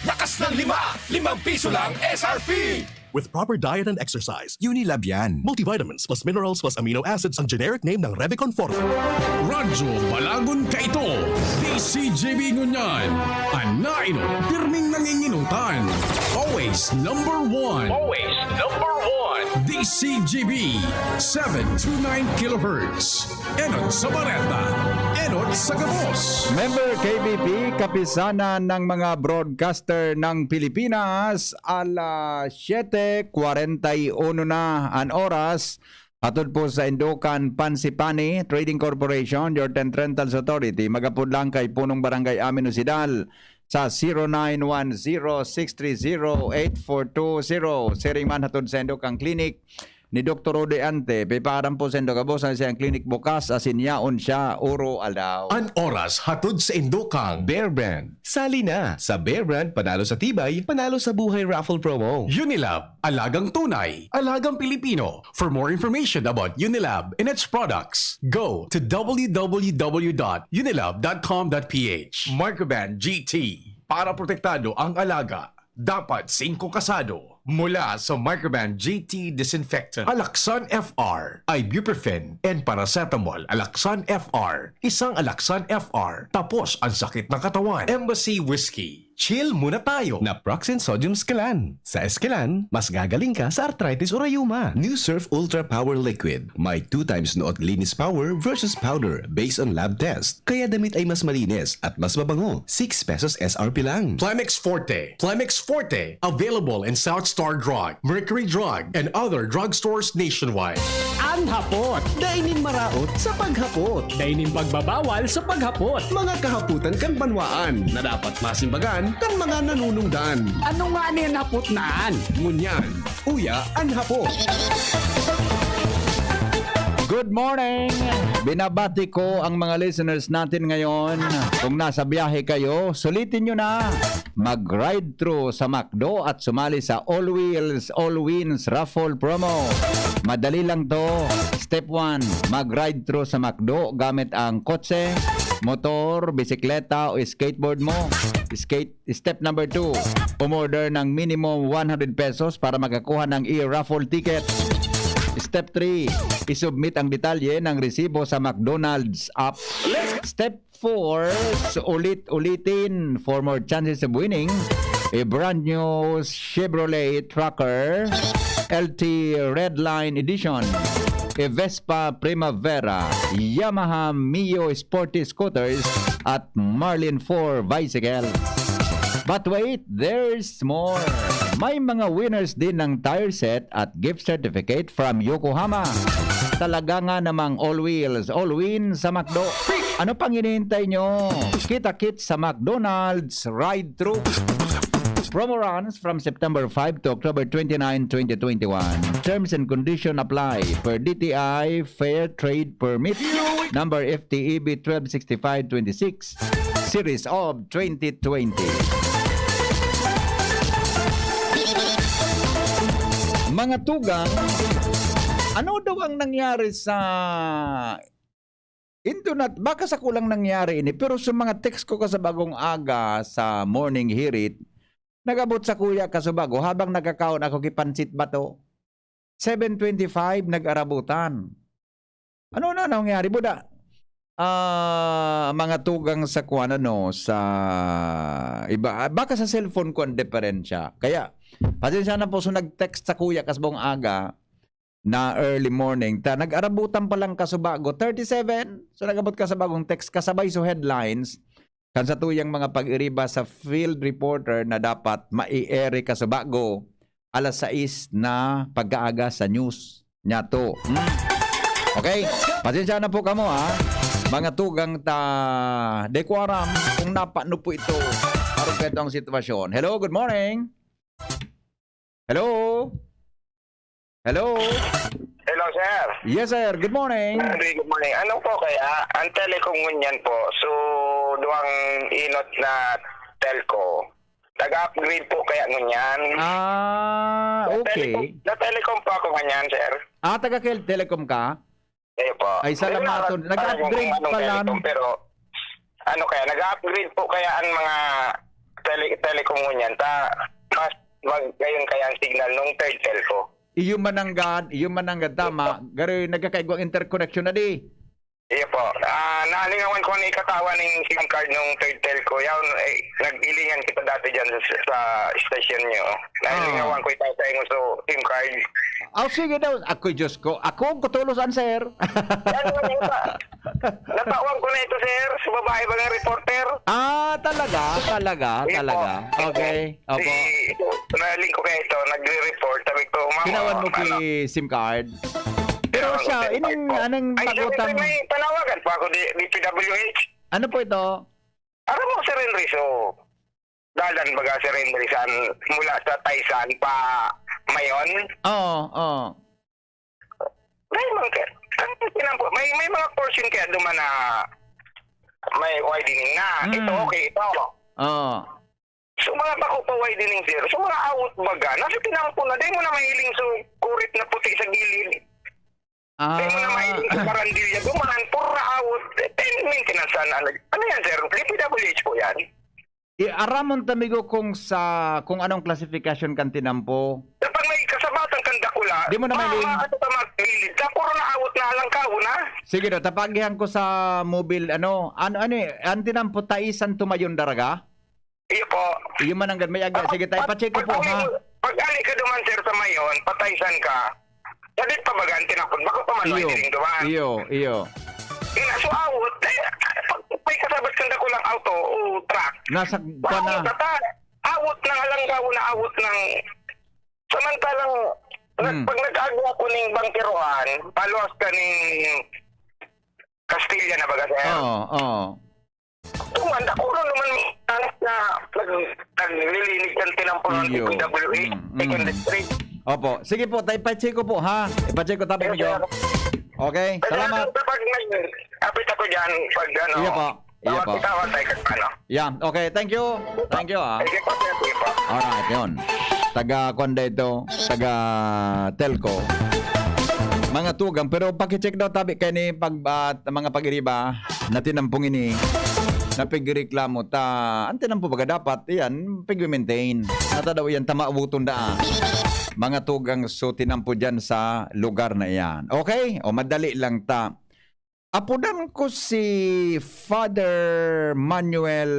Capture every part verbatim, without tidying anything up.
Takas ng lima, limang piso lang S R P. With proper diet and exercise, Unilab yan. Multivitamins plus minerals plus amino acids ang generic name ng Revicon Forte. Radyo Balagon Kaito, D C G B ngunyan. An nainot, pirming nanginginutan. Always number one. Always number one. D C G B, seven two nine kilohertz. Enot sa bareta, enot sa gabos. Member K B P, Kapisanan ng mga Broadcaster ng Pilipinas, alas siyete kwarenta y uno na an oras. Hatod po sa Indukan Pansipani Trading Corporation, your tent rentals authority. Mag-apod lang kay Punong Barangay Amin Osidal sa zero nine one zero six three zero eight four two zero. Siring man hatod sa Indukan Clinic ni Doktor Rudy Ante, pipaaram po sa Indukan Boss ang siyang clinic bukas, asin yaon siya, oro aldaw. An oras hatod sa Indukan Bear Brand. Sali na sa Bear Brand, panalo sa tibay, panalo sa buhay raffle promo. Unilab, alagang tunay, alagang Pilipino. For more information about Unilab and its products, go to w w w dot unilab dot com dot p h. Microban G T, para protektado ang alaga, dapat singko kasado. Mula sa Microban G T Disinfectant, Alaxan F R, Ibuprofen, and Paracetamol, Alaxan F R, isang Alaxan F R, tapos ang sakit ng katawan. Embassy Whiskey. Chill muna tayo. Naproxen Sodium Esquilan. Sa Esquilan, mas gagaling ka sa arthritis o rayuma. New Surf Ultra Power Liquid. May two times nuot linis power versus powder based on lab test. Kaya damit ay mas malinis at mas mabango. Six pesos S R P lang. Plemex Forte. Plemex Forte. Available in South Star Drug, Mercury Drug, and other drugstores nationwide. An hapot. Dai nin maraot sa paghapot. Dai nin pagbabawal sa paghapot. Mga kahapotan kan banwaan na dapat masimbagan kan mga nanunungdan. Ano nga ni an hapot na an? Ngunyan, uya an hapot. Good morning! Binabati ko ang mga listeners natin ngayon. Kung nasa biyahe kayo, sulitin nyo na. Mag-ride through sa McDo at sumali sa All Wheels, All Wins Raffle Promo. Madali lang to. Step one, mag-ride through sa McDo gamit ang kotse, motor, bisikleta o skateboard mo. Skate, step number two, umorder ng minimum one hundred pesos para makakuha ng e-raffle ticket. Step three, isubmit ang detalye ng resibo sa McDonald's app. Step four, ulit-ulitin for more chances of winning a brand new Chevrolet Tracker L T Redline Edition, a Vespa Primavera, Yamaha Mio Sporty Scooters, at Marlin four Bicycle. But wait, there's more! May mga winners din ng tire set at gift certificate from Yokohama. Talaga nga namang all wheels, all win sa McDo. Ano pang hinihintay nyo? Kita-kits sa McDonald's, ride through. Promo runs from September five to October twenty-nine, twenty twenty-one. Terms and condition apply per D T I Fair Trade Permit number F T E B twelve sixty-five twenty-six, series of twenty twenty. Mga tugang, ano daw ang nangyari sa Indonat, baka sa kulang nangyari ini, pero sa mga text ko ka sa bagong aga sa morning hirit, nag-abot sa kuya ka sa bago habang nagkakaon ako ki pansit bato. Seven twenty-five, nag-arabutan. Ano na nangyari, buda? Ah, mga tugang sa kuwan, ano, sa iba, ah, baka sa cellphone ko ang diferensya. Kaya, pasensya na po, so nag-text sa kuya kas buong aga na early morning, ta nag-arabutan pa lang ka sa bago, thirty-seven. So, nag-abot ka sa bagong text, kasabay sa headlines, kan sa tuyang mga pag-iriba sa field reporter na dapat mai-ere ka sa bago, alas sais na pagkaaga sa news niya to. Hmm? Okay? Pasensya na po kamo, ha? Mga tugang ta, di ko aram kung napano po ito. Parang ganito ang sitwasyon. Hello, good morning. Hello? Hello? Hello, sir. Yes, sir. Good morning. Very good morning. Ano po kaya? Ang Telecom ngunyan po. So, duwang inot na telco. Nag-upgrade po kaya ngunyan. Ah, okay. Na Telecom, na Telecom po ako ngunyan, sir. Ah, taga Kel-, Telecom ka? Kayo po. Ay, salamat. Nag-upgrade pala. Pero, ano kaya? Nag-upgrade po kaya ang mga tele-, telecom ngunyan, ta mas mag-, gayon kaya ang signal nung third telco. Iyo mananggad, iyo mananggad, tama. Garo nagkakaigwang interconnection na di. Iyo po. Ah, nalingawan ko na ikatawa ning SIM card nung third telco. Yaon, eh, naghilingan kita dati dyan sa, sa station nyo. Nalingawan Ah. ko itaw sa inyo, so, SIM card. Oh, sige daw. Ako, Diyos ko. Ako ang kutulos answer. Yan, yan, yan, pa. Natawan ko na ito, sir. Sa babae ba ng reporter? Ah, talaga? Talaga? Iyo po. Talaga? Okay. Opo. Si, naling ko kaya ito, nagre-report. Sabi ko, "Mama, Tinawan mo ano?" ki SIM card? Pero Tinawan ko siya, SIM card ining, po. anong Ay, sabi ko, tagutan? "May panawagan po ako, di, D P W H." Ano po ito? Aram mo, Sir Henry, so, dalan baga, Sir Henry, saan, mula sa Taysan pa Mayon? Oo, oo. May mga, ang tinampo, may, may mga portion kaya duman na may widening na. Ito, Mm. okay, ito. Oo. So, mga bako pa widening, sir. So, mga awot baga, nasa tinampo na, dahil mo na mahiling so kurit na puti sa gilid. Dahil mo na Ah. mahiling sa karandilya, duman, puro na awot. Eh, then, maintenance sana. Ano yan, sir? D P W H po yan. Iaramon ta, amigo, kung sa, kung anong klasifikasyon kan tinampo. Kapag may kasabatan kang dakula, Di mo na ma-, mahiling. ma-, ano ka, magilid ka, puro na awot na lang ka, una. Sige daw, tapagihan ko sa mobil, ano, ano, ano eh, ang tinampo, Taisan Tumayon Daraga? Iyo po. Iyo man ang may aga. Sige, tay, Pag, pacheck ko pag, po, ha? Pag ali ka duman, sir, sa Mayon, patay san ka. Sa di pa baga ang tinapon, bako pa man Iyo, may diring duman. iyo, iyo. Ina, so awot, eh, pag may kasabat kang dakulang auto o truck, Nasa maawot kwan na. ka ta. Awot ng halanggaw na awot ng, samantalang nag-, Hmm. pag nag-agwa ko ning bangkerohan, paluwas ka ning Castilla na baga, sir? Oo, oo. Tuman, ako rin naman na nag-, naglilinig ng tinampo ng Iyo. D P W H, Mm, mm. second district. Opo. Sige po, tay, ipacheck ko po, ha? Ipacheck ko, tabi Yes, niyo. sir. Okay, Kaya salamat. kapag may, kapit ako dyan, pag ano, Iyo po. Iyo tawag, po. tawag tayo kag ano. Yeah, okay. Thank you. Thank you, ah. Sige po, sir. Sige po. Alright, yun. Taga, kwan da ito, taga telco. Mga tugang, pero pakicheck daw tabi kay ni pag, ah, mga pag-iriba na tinampong ini, na pigreklamo ta. Ang tinampo baga dapat, iyan, pigme-maintain. Nata daw iyan, tama, buton da. Mga tugang, so tinampo dyan sa lugar na iyan. Okay? O, madali lang ta. Apodan ko si Father Manuel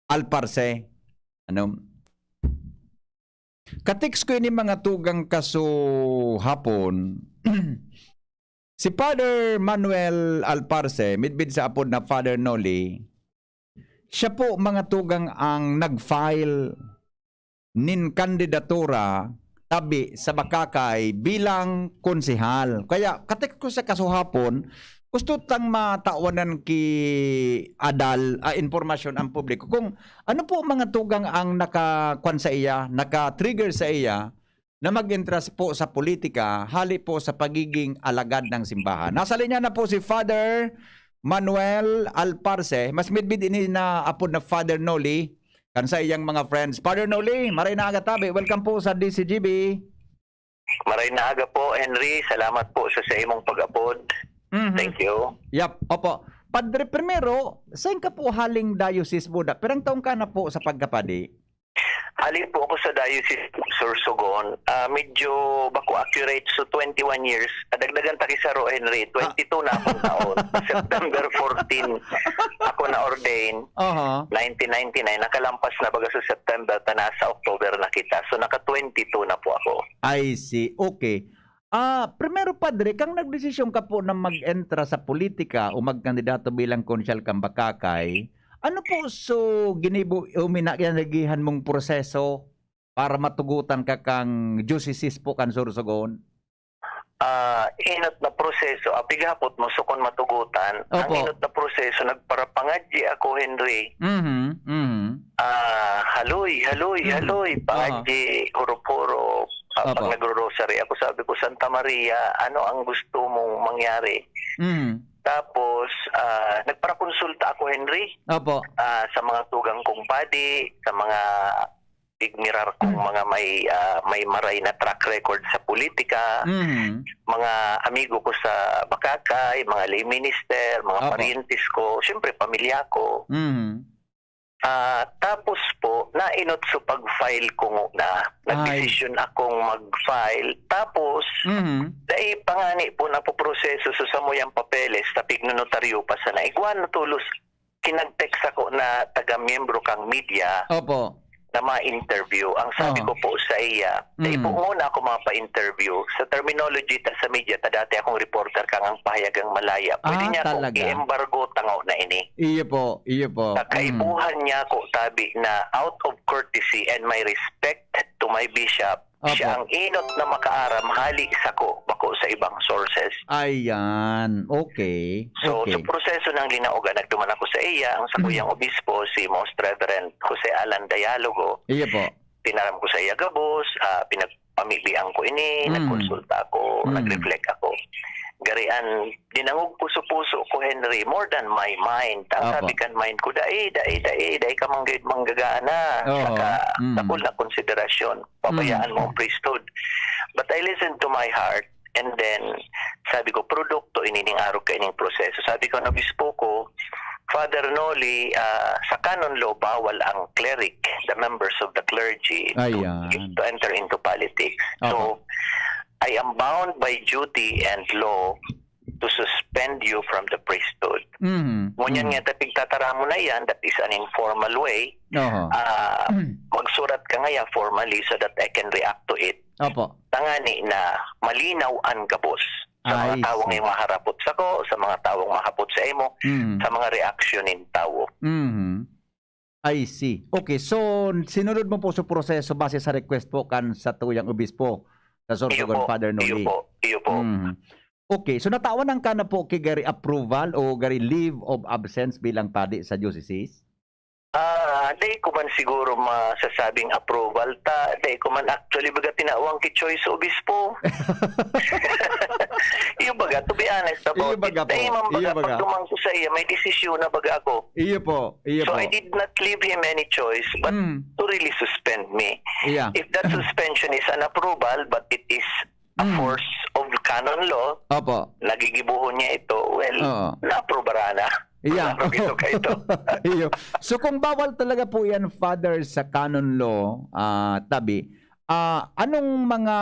Alparse. Ano? Ka-text ko ini mga tugang kaso hapon. Si Father Manuel Alparse, midbid sa apod na Father Noli, siya po mga tugang ang nag-file nin kandidatura tabi sa Bacacay bilang konsehal. Kaya, ka-text ko sa kasuhapon, gusto tang matawanan ki adal, ah, impormasyon ang publiko. Kung ano po mga tugang ang naka-, kwan sa iya, naka-trigger sa iya na mag-entras po sa politika, hali po sa pagiging alagad ng simbahan. Nasa linya na po si Father Manuel Alparse, mas midbid ini na apod na Father Noli, kan sa iyang mga friends. Father Noli, maray na aga tabi. Welcome po sa D C G B. Maray na aga po, Henry. Salamat po sa, sa imong pag-apod. Mhm. Thank you. Yap, opo. Padre, primero, saan ka po haling diocese, Buda? Pirang taon ka na po sa pagkapadi? Haling po ako sa Diocese of Sorsogon. Ah, medyo bako accurate, so twenty-one years. Kadagdagan ta ki saro, Henry. Ah. Twenty-two na akong taon. September fourteen ako na-ordain. Aha. Nineteen ninety-nine. Nakalampas na baga sa September, ta nasa October na kita. So, naka twenty-two na po ako. I see. Okay. Ah, primero, Padre, kang nagdesisyon ka po na mag-entra sa politika o magkandidato bilang konsyal kan Bacacay, ano po so ginibo o mina-, ginagihan mong proseso para matugutan ka kan diocese po kan Sorsogon? Ah, inot na proseso, ah, pighapot mo, so kun matugutan, ang Opo. inot na proseso, nagparapangadyi ako, Henry. Mhm, mhm. Ah, haloy, haloy, Mhm. haloy, Aha. pangadyi, hurup-hurup, ah, pag Opo. nagro-rosary ako, sabi ko, "Santa Maria, ano ang gusto mong mangyari?" Mhm. Tapos, ah, nagparakonsulta ako, Henry, Opo. ah, sa mga tugang kong padi, sa mga ignirar kong Mm. mga may, ah, may maray na track record sa politika, Mhm. mga amigo ko sa Bacacay, mga lay minister, mga Opo. paryentes ko, siyempre, pamilya ko. Mhm. Ah, tapos po, nainot sa pag-file ko nguna. Ay. Nagdesisyon akong mag-file. Tapos, Mhm. dai pa ngani po napoproseso sa samuyang papeles, ta pignonotaryo pa sana. Igwa na tolos, kinag-text ako na taga-miyembro kang media Opo. na ma-interview. Ang sabi Aha. ko po sa iya, "Dai po Mm. nguna ako mapa-interview. Sa terminology ta sa media, ta dati akong reporter kang ang pahayagang malaya. Pwede Ah, niya akong talaga? i-embargo, tangaw na ini." Iyo po, iyo po. Sa Mm. kaipuhan niya ko tabi na out of courtesy and my respect to my bishop, Opo. siya ang inot na makaaram hali sako, bako sa ibang sources. Ayan. Okay. So, Okay. sa proseso ng linaogan, nagduman ako sa iya, ang Mm. sakuyang obispo, si Most Reverend Jose Alan Dialogo. Iyo po. Pinaram ko sa iya gabos, ah, pinagpamibian ko ini, Mm. nagkonsulta ako, Mm. nag-reflect ako. Garian, dinangog ko sa puso ko, Henry, more than my mind. Ang Apo. sabi kan mind ko, "Dai, dai, dai, dai ka manggayod manggagana. Oo. Saka, Mm. dakul na konsiderasyon. Pabayaan Mm. mo ang priesthood." But I listened to my heart, and then, sabi ko, "Produkto ini ning arog kaining proseso." Sabi ko, "Ang obispo ko, Father Noli, ah, sa canon law, bawal ang cleric, the members of the clergy, to, Ayan. to enter into politics. So, Opo. I am bound by duty and law to suspend you from the priesthood." Mhm. Ngunyan Mm. nga, ta pigtataramon na yan, that is an informal way. Oho. Ah, Mm. magsurat ka ngaya formally so that I can react to it. Opo. Tangani na malinaw an gabos sa mga I tawong see. maharapot sako, sa mga tawong mahapot sa imo, Mm. sa mga reaksyon nin tawo. Mhm. I see. Okay, so sinunod mo po sa proseso base sa request po kan satuyang obispo sa Iyo Sorsogon, po, Father iyo Noli. po, iyo po. Mhm. Okay, so natawan ka na po ki gari approval o gari leave of absence bilang padi sa diocese? Ah, dai ko man siguro masasabing approval ta, dai ko man actually baga tinawang ki choice sa obispo. Iyo baga, to be honest about Iyo baga it, dai po, man iyo baga baga. pagduman ko sa iya, may desisyon na baga ako. Iyo po, iyo So, po. I did not leave him any choice but Mm. to really suspend me. Yeah. If that suspension is an approval, but it is a Mm. force of canon law, Opo. nagigibohon niya ito, well, Oo. naaprobaran na. Yeah. Wala ito ka ito. Iyo. So, kung bawal talaga po yan, Father, sa canon law, ah, tabi, ah, anong mga,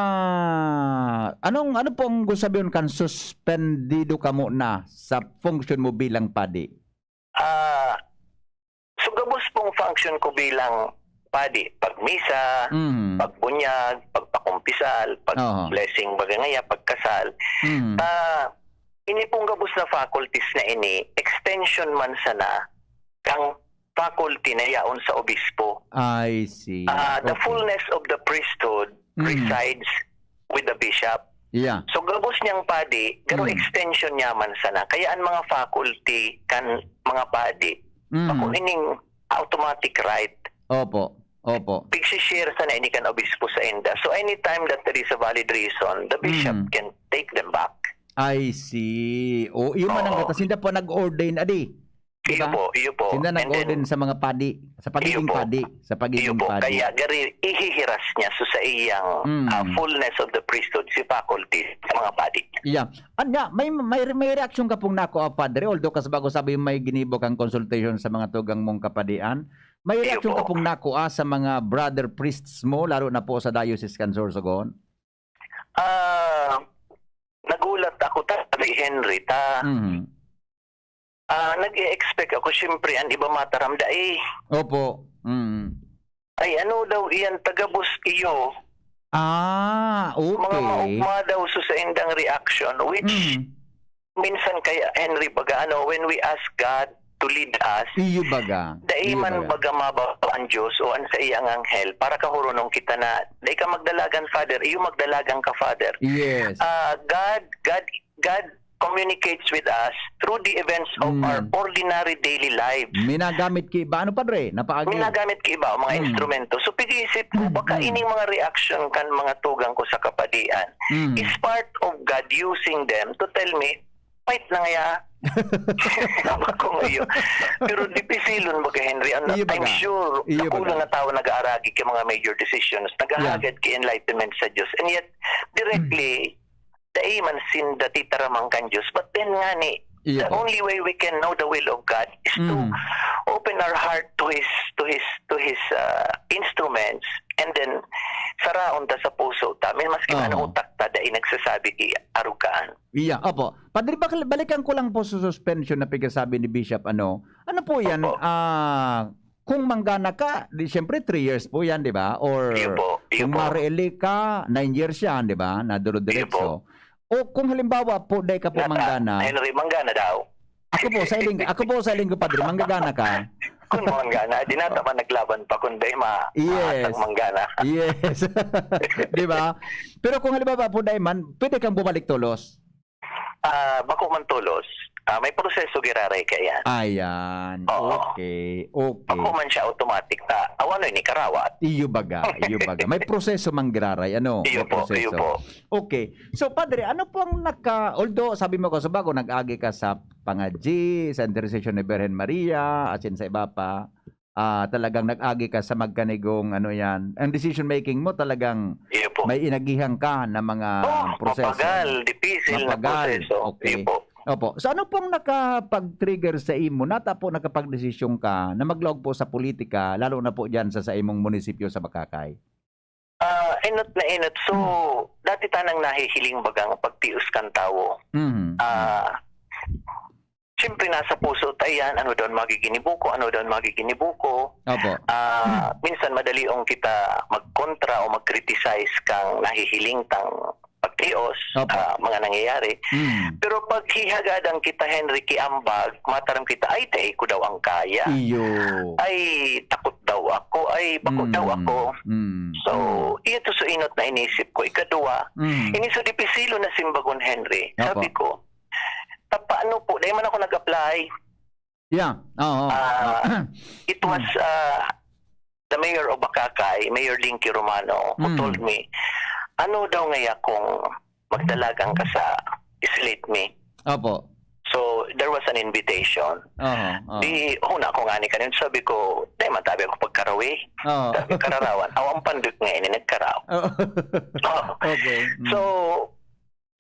anong, ano pong gusto sabihin kan suspendido ka muna sa function mo bilang padi? Ah, so gabos pong function ko bilang padi, pagmisa, Mhm. pagbunyag, pagpakumpisal, Oho. pag-blessing, baga ngaya, pagkasal. Mhm. Ah, ini pong gabos na faculties na ini, extension man sana kang faculty na yaon sa obispo. I see. Ah, the Okay. fullness of the priesthood Mm. resides with the bishop. Yeah. So, gabos niyang padi, pero Mm. extension niya man sana. Kaya ang mga faculty kan mga padi, Mm. bako ining automatic right. Opo. Opo. Pigsi-share sana ini kan obispo sa inda. So, anytime that there is a valid reason, the bishop Mm. can take them back. I see. O, iyo man ang Oo. gatas. Sinda po nag-ordain, adi. Di Iyo ba? po, iyo po. Sinda And nag-ordain then, sa mga padi, sa iyo pagiging po. padi, sa Iyo pagiging po. padi. Kaya gari, ihihiras niya so sa iyang, Mm. ah, fullness of the priesthood, si faculty, sa mga padi. Yeah. Anya, may, may, may reaksyon ka pong nakuha, Padre? Although, kas bago sabi may ginibo kang consultation sa mga tugang mong kapadian, may Iyo reaksyon ka po. pong nakuha sa mga brother priests mo, lalo na po sa Diocese kan Sorsogon? Ah, nagulat ako, Tatay Henry, ta. Mhm. Ah, nag-e-expect ako, siyempre, ang iba mataram dai. Opo. Mm. Ay, ano daw iyan, tagabos iyo? Ah, Mga okay. maugma daw sa saindang reaction, which Mm. minsan kaya, Henry, baga, ano, when we ask God to lead us, Iyo baga. dai Iyo man baga. baga mababa ang Diyos o ang sa iyang anghel para kahurunong kita na, "Dai ka magdalagan, Father. Iyo magdalagan ka, Father." Yes. Ah, God, God, God communicates with us through the events of Mm. our ordinary daily lives. Minagamit ki iba. Ano, Padre? Napaagi? Minagamit ki iba, mga Mm. instrumento. So, pag-iisip ko, Mm, baka mm. ining mga reaksyon kan mga tugang ko sa kapadian Mm. is part of God using them to tell me, "Fight na ngaya." Sabi ko ngayon. Pero dipisilon baga, Henry. Ang, Iyo I'm baga. sure, Iyo dakulang baga. na tao nag-aaragi ki mga major decisions, Yeah. naghahagad ki enlightenment sa Diyos. And yet, directly, Mm. dai man sinda titaraman kan Diyos. But then ngani, Iyo The po. only way we can know the will of God is to Mm. open our heart to His to His to His uh, instruments, and then saraon ta sa puso ta. Min maski Oo. ano utak ta, dai nagsasabi ki arog kaan. Iya, opo. Padre, bakal- balikan ko lang po sa suspension na pigkasabi ni Bishop, ano? Ano po yan? Opo. Ah, kung manggana ka, di siyempre three years po yan, di ba? Or Iyo po, iyo kung po. ma-re-elect ka, nine years yan, di ba? Na duro-diretso. O kung halimbawa po, dai ka po Nata, manggana, Henry, manggana daw. ako po, sa iling, ako po, sa iling ko, Padre, manggagana ka. Kung manggana, di nata man naglaban pa, kung dai ma, Yes. mahatag manggana. Yes. Di ba? Pero kung halimbawa po, dai man, pwede kang bumalik tolos. Ah, bako man tolos, ah, may proseso giraray kaiyan. Ayan. Oo. Okay. Okay. Bako man siya automatic ta. Awan na ini karawat. Iyo baga, iyo baga. May proseso manggiraray, ano? Iyo May po, proseso. Iyo po. Okay. So, Padre, ano po ang naka... Although, sabi mo ko, sa bago, nag-agi ka sa pangadji, sa intercession ni Birhen Maria, asin sa iba pa, ah, talagang nag-agi ka sa magkanigong, ano yan, ang decision making mo talagang Iyo po. may inagihan ka na mga Oh, proseso. mapagal, dipisil na Mapagal. proseso. Okay. Iyo po. Opo. So, ano pong nakapag-trigger sa imo? Nata po nakapag-desisyon ka na maglaog po sa politika, lalo na po dyan sa, sa imong munisipyo sa Bacacay? Ah, enot na enot. So, dati tanang nahihiling bagang pagtios kan tawo. Mhm. Ah, siyempre, nasa puso ta yan. Ano daw an magiginibo ko? Ano daw an magiginibo ko? Opo. Ah, minsan madaliong kita magkontra o mag-criticize kang nahihiling tang pagtios, Opo. ah, mga nangyayari. Mm. Pero pag hihagadan kita, Henry, ki ambag, mataram kita, "Ay, dai ko daw ang kaya. Iyo. Ay, takot daw ako. Ay, bako Mm. daw ako." Mm. So, ito sa enot na inisip ko. Ikaduwa, Mm. ini sa dipisilo na simbagon, Henry. Opo. Sabi ko, "Ta paano po? Dai man ako nag-apply." Yeah. Oo. Ah, it was uh, the mayor of Bacacay, Mayor Dinky Romano, who Mm. told me, "Ano daw ngaya kung magdalagan ka sa slate me?" Opo. So, there was an invitation. Oo. oo. Di, huna ko nga ni kanin, sabi ko, "Dai man tabi ako pagkarawi." Oo. Sabi, "Kararawan." Aw, ang pandut nga ini nagkaraw. Oo. Oh. Okay. Mm. So,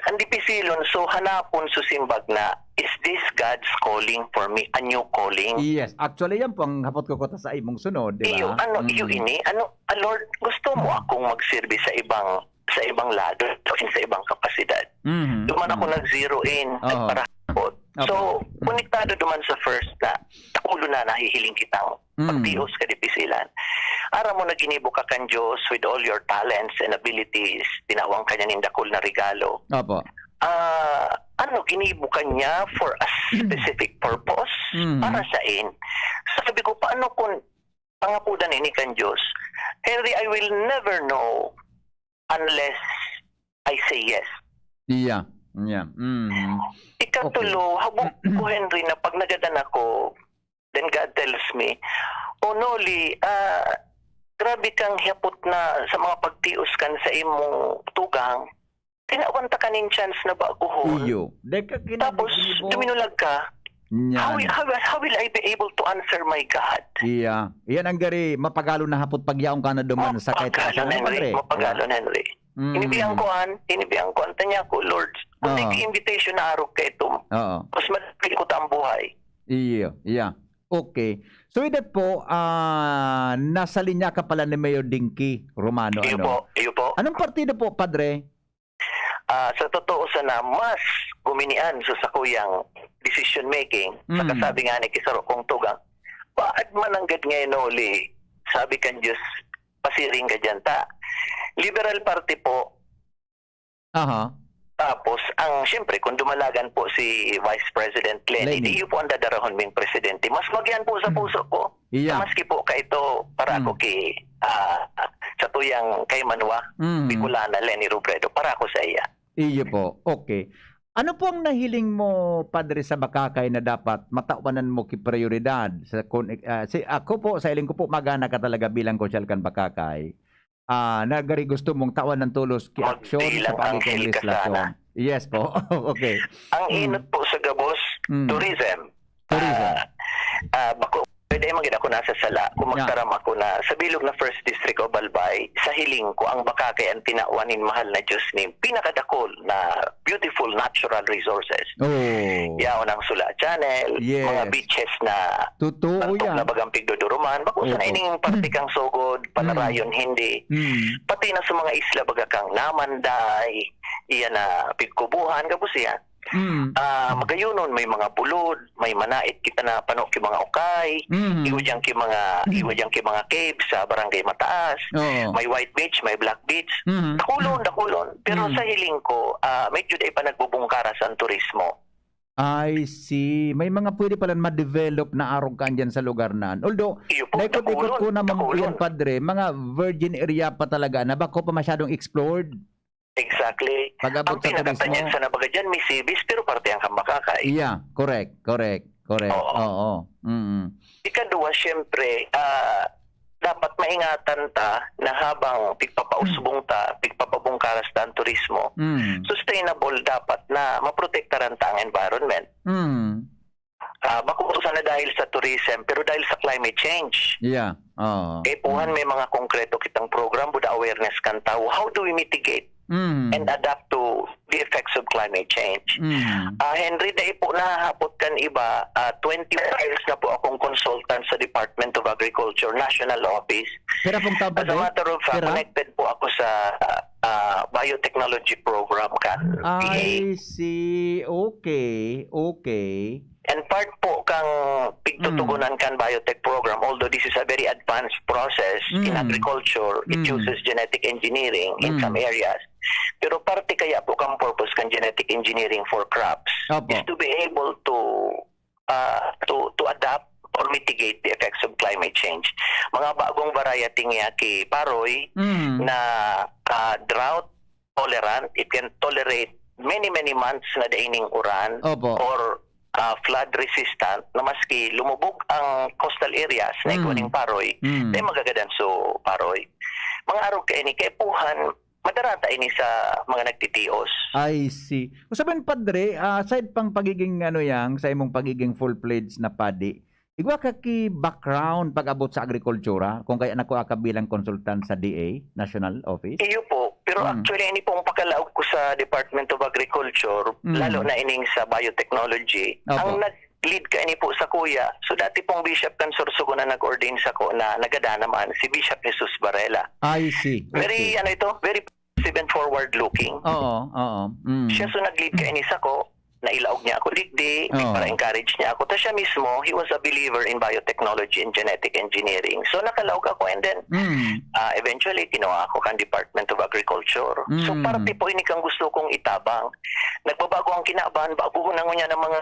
ang dipisilon, so hanapon, so simbag na, "Is this God's calling for me? A new calling?" Yes. Actually, yan po ang hapot ko kuta sa imong sunod, di ba? Iyo, ano, Mm. iyo ini? Ano, "Ah, Lord, gusto mo akong magsirbi sa ibang sa ibang lado, sa ibang kapasidad?" Mhm. Duman ako Mhm. nag-zero in, Oo. nagparahapot. Opo. So, konektado duman sa first na, takulo na nahihiling kitang Mm. pagtios ka dipisilan. Aram mo na ginibo ka kan Diyos with all your talents and abilities, tinawang ka niya nin dakul na regalo. Opo. Ah, ano, ginibo ka niya for a specific purpose? Mm. Para sain? Sabi ko, paano kung pangapodan ini kan Diyos? Henry, I will never know unless I say yes. Yeah. Yeah. Mhm. Ikatulo, habo ko, Henry, na pag nagadan ako, then God tells me, "O Noli, ah, grabe kang hapot na sa mga pagtios kan sa imong tugang. Tinawan ta kaning chance na baguhon." Iyo. Deka kinabig Tapos, ni Bo. duminulag ka. Yan. How will, how, will, how will I be able to answer my God? Iya. Iyan ang gari, mapagalon na hapot pagyaon ka na duman sa kahit Mapagalon, saan, Henry. Padre. Mapagalon, Henry. Mm. Inibiyang ko an, inibiyang ko an tanya ko, Lord, kung Oo. may invitation na arog ka ito, Oo. mas madali ko ta ang buhay. Iya, iya. Okay. So, ito po, ah, nasa linya ka pala ni Mayor Dinky Romano, Iyo ano? po, iyo po. Anong partido po, Padre? Ah, sa totoo sana, mas guminian sa sakuyang decision making, sa Mm. kasabi nga ni Kisaro kong tugang, "Baad man nanggad ngayon, Noli?" Sabi kan Diyos, "Pasiring ka dyan, ta." Liberal Party po. Aha. Tapos, ang, siyempre, kung dumalagan po si Vice President Leni, Leni. di iyo po ang dadarahon ming presidente. Mas magyan po sa Mm. puso ko. Iya. Maski po kaito, para Mm. ako ki, ah, sa tuyang kay Manwa, Mhm. Bicolana, Leni Robredo, para ako sa iya. Iyo po. Okay. Ano po ang nahiling mo, Padre, sa Bacacay na dapat matawanan mo ki prioridad? Sa, kun, ah, si, ako po, sa hiling ko po, magana ka talaga bilang konsyal kan Bacacay. Ah, nagari gusto mong tawan ng tulos ki aksyon sa Magbilang anghel ka pagkikongreslasyon. sana. Yes po. Okay. Ang Mm. inot po sa gabos, Mm. tourism. Tourism. Ah, ah, bako, pwede man gid ako nasa sala. Kung Yeah. magtaram ako na sa bilog na First District of Albay, sa hiling Kung ang Boracay ang tinawan nin mahal na Diyos nin pinakadakul na beautiful natural resources. Oh. Yaon ang Sula Channel, Yes. mga beaches na Totoo tantok yan. na bagang pigduduruman. Bako sa Opo. naining parte kang Sogod, Panarayon, Mm. hindi. Mm. Pati na sa mga isla, baga kang Namanday, iyan na Pigkubuhan, gabos iyan. Mm. Ah, magayonon, may mga bulod, may manait kita na pano ki mga ukay, Mm. iwa diyan ki mga, Mm. iwa diyan ki mga cave sa Barangay Mataas, Oo. may white beach, may black beach. Mm. Dakulon, Mm. dakulon. Pero Mm. sa hiling ko, ah, medyo dai pa nagbubungkaras ang turismo. I see. May mga pwede palan ma-develop na arog kan diyan sa lugar na. Although, Iyo po, naikot-ikot dakulon, ko naman dakulon. yan, Padre, mga virgin area pa talaga na bako pa masyadong explored. Exactly. Pag-abot Ang sa pinakatanyag turismo. sa nabaga dyan, Misibis, pero parte ang Kambakakay. Yeah, correct, correct, correct. Oo. Oo. Mm. Ikaduwa, siyempre, ah, dapat maingatan ta na habang pigpapausbong ta, pigpapabungkaras ta ang turismo, Mm. sustainable dapat na maprotektaran ta ang environment. Mm. Ah, bako sana dahil sa tourism, pero dahil sa climate change. Yeah. Oo. Kaipuhan Mm. may mga konkreto kitang program, buda awareness kan tawo. How do we mitigate Mm. and adapt to the effects of climate change? Mm. Ah, Henry, dai po nahahapot kan iba, ah, twenty years na po akong consultant sa Department of Agriculture, National Office. Pira pong taon pa, As a Dre? matter of fact, Pira? connected po ako sa, ah, biotechnology program kan D A. I see. Okay. Okay. And part po kang pigtutugunan Mm. kan biotech program, although this is a very advanced process in Mm. agriculture, it Mm. uses genetic engineering in Mm. some areas. Pero parte kaya po kang purpose kan genetic engineering for crops Opo. is to be able to, ah, to, to adapt or mitigate the effects of climate change. Mga bagong variety niya ki paroy Mm. na, ah, drought tolerant, it can tolerate many, many months na dai ning uran Opo. or, ah, flood resistant na maski lumubog ang coastal areas na igwa Mm. ning paroy, Mm. dai magagadan so paroy. Mga arog kaini, kaipuhan, madarata ini sa mga nagtitios. I see. Kung sabihin, Padre, ah, aside pang pagiging, ano, yang, sa imong pagiging full-fledged na padi, igwa ka ki background pag-abot sa agrikultura, kung kaya nakua ka bilang konsultan sa D A, National Office? Iyo po. Pero Mm. actually, ini pong pakalaog ko sa Department of Agriculture, Mm. lalo na ining sa biotechnology, Opo. ang nag-lead kaini po sakuya. So, dati pong bishop kan Sorsogon na nag-ordain sako na nagada naman, si Bishop Jesus Varela. I see. Very, Okay. ano ito, very positive and forward-looking. Oo, oo. Mm. Siya so nag-lead kaini sako, nailaog niya ako digdi, Oo. para-encourage niya ako. Ta siya mismo, he was a believer in biotechnology and genetic engineering. So, nakalaog ako, and then, Mm. ah, eventually, kinuha ako kan Department of Agriculture. So, Mm. parte po ini kang gusto kong itabang. Nagbabago ang kinaban, baguhon na ngunyan ang mga,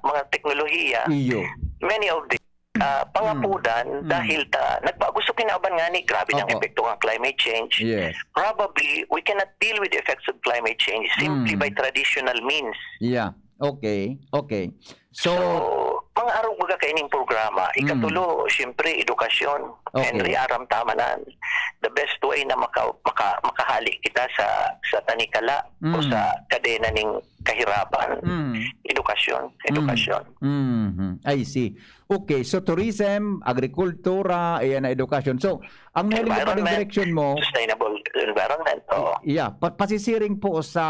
mga teknolohiya. Iyo. Many of the ah, pangapudan Mm. Mm. dahil ta nagbago so kinaban ngani, grabe ang Opo. epekto ng climate change. Yes. Probably, we cannot deal with the effects of climate change simply Mm. by traditional means. Yeah. Okay. Okay. So, So, mga arog baga kaining programa, Mm. ikatulo, siyempre, edukasyon. Okay. Henry, aram ta man na, the best way na maka-, maka-, makahali kita sa, sa tanikala o Mm. sa kadena ning kahirapan, Mm. edukasyon, Mm. edukasyon. Mhm. I see. Okay, so tourism, agrikultura, ayan na edukasyon. So, ang nahiling ko pa rin Environment, direksyon mo, sustainable environment, oo. Yeah, pa-, pasisiring po sa,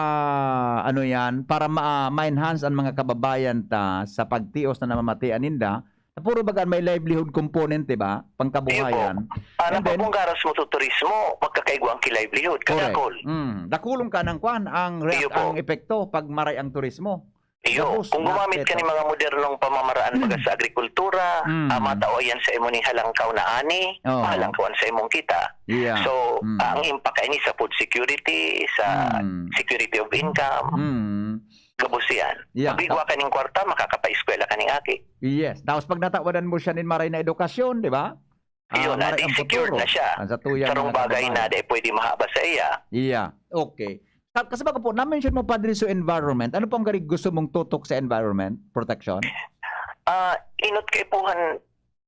ano yan, para ma-, ma-enhance ang mga kababayan ta sa pagtios na namamatian ninda, na puro baga may livelihood component, di ba? Pangkabuhayan. Iyo po. Ah, And then, napabungkaras mo sa turismo, magkakaigwa ang ki-livelihood, Correct. kadakol. Mm. Dakulon ka ng kwan, ang react-, Iyo po. ang epekto pag maray ang turismo. Iyo, Gabos kung na gumamit ka aspetto. ni mga modernong pamamaraan baga sa agrikultura, Mm. ah, matao yan sa imo ning halangkaw na ani, Oo. mahalangkawan sa imong kita. Yeah. So, Mm. ah, ang impact ini sa food security, sa Mm. security of income, Mm. gabos yan. Yeah. Pag igwa ka ning kwarta, makakapaeskwela ka ning aki. Yes. Tapos pag natawadan mo siya nin maray na edukasyon, di ba? Iyo Ah, na, maray di ang secured futuro. na siya. Ang satuya Sarong mga bagay kababayan. na, di pwede mahaba sa iya. Yeah. Okay. Ka-, kasi baga po, na-mention mo, Padre, so environment. Ano po ang gari-, gusto mong tutok sa environment protection? Ah, inot kaipuhan,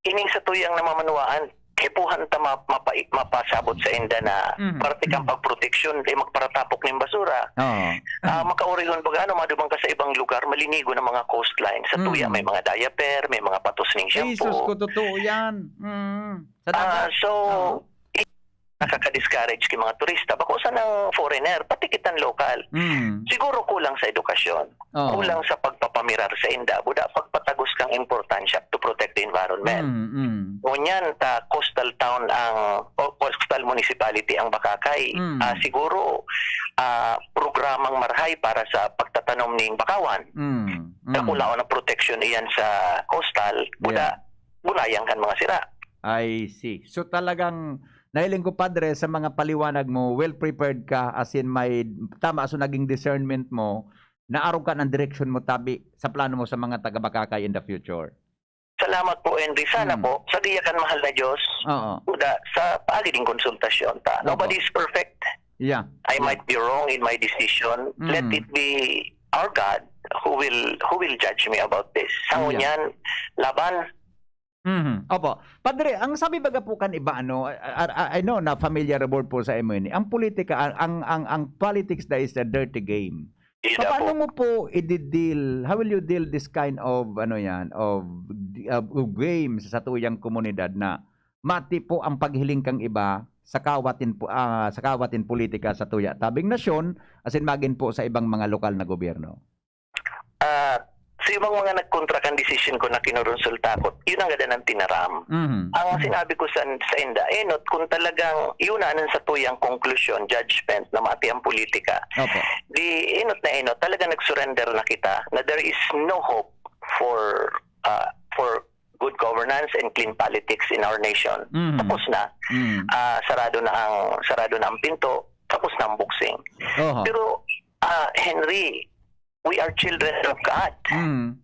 ining satuyang namamanuaan, kaipuhan ta ma-, mapa-, mapasabot sa inda na Mhm. parte kang pagproteksyon, di magparatapok ning basura. Oo. Ah, makaurihon baga, ano, madumang ka sa ibang lugar, malinigo ng mga coastline. Sa tuya, Mm. may mga diaper, may mga patos ning Ay, shampoo. sus ko, totoo yan. Mm. Sa Ah, dagat. so, Oo. i-, nakakadis-, discourage ki mga turista, bako sanang foreigner, pati kitang lokal. Mm. Siguro kulang sa edukasyon, Oo. kulang sa pagpapamirar sa inda, buda pagpatagos kang importansya to protect the environment. Mm, mm. Ngunyan, ta coastal town ang, o coastal municipality ang Bacacay. Mm. Ah, siguro, ah, programang marahay para sa pagtatanom ning bakawan. Mm, mm. Dakulaon ang protection iyan sa coastal, buda, Yeah. bunayan kan mga sira. I see. So, talagang nahiling ko, Padre, sa mga paliwanag mo, well prepared ka, as in, may tama, so, naging discernment mo, naarog ka ng direksyon mo, tabi sa plano mo sa mga taga-Bacacay in the future. Salamat po, Henry. Sana Mm. po, sa diya kan mahal na Diyos, Oo. kuda, sa paagi ding konsultasyon ta. Opo. Nobody is perfect. Yeah. I Yeah. might be wrong in my decision. Let Mm. it be our God who will, who will judge me about this. Sa Yeah. ngunyan, laban. Mhm. Opo. Padre, ang sabi baga po kan iba, ano, I, I, I know na familiar board po sa imo ini. Ang politika, ang, ang, ang, ang politics na is a dirty game. Ida Paano po. mo po i-deal, how will you deal this kind of, ano yan, of, of, of game sa satuyang komunidad na mati po ang paghiling kang iba sa kawatin po, ah, sa kawatin politika sa tuya tabing nasyon, asin magin po sa ibang mga lokal na gobyerno? Ah, sa ibang mga nagkontra kan desisyon ko na kinonsulta ko, yun ang gadan ang tinaram. Mhm. Ang Mhm. sinabi ko sa, sa inda, enot, kung talagang yun na ang satuyang konklusyon, judgment, na mati ang politika, Opo. di enot na enot, talaga nag-surrender na kita na there is no hope for, ah, for good governance and clean politics in our nation. Mhm. Tapos na. Mhm. Ah, sarado na ang, sarado na ang pinto, tapos na ang boxing. Oho. Pero, ah, Henry, we are children of God. Mhm.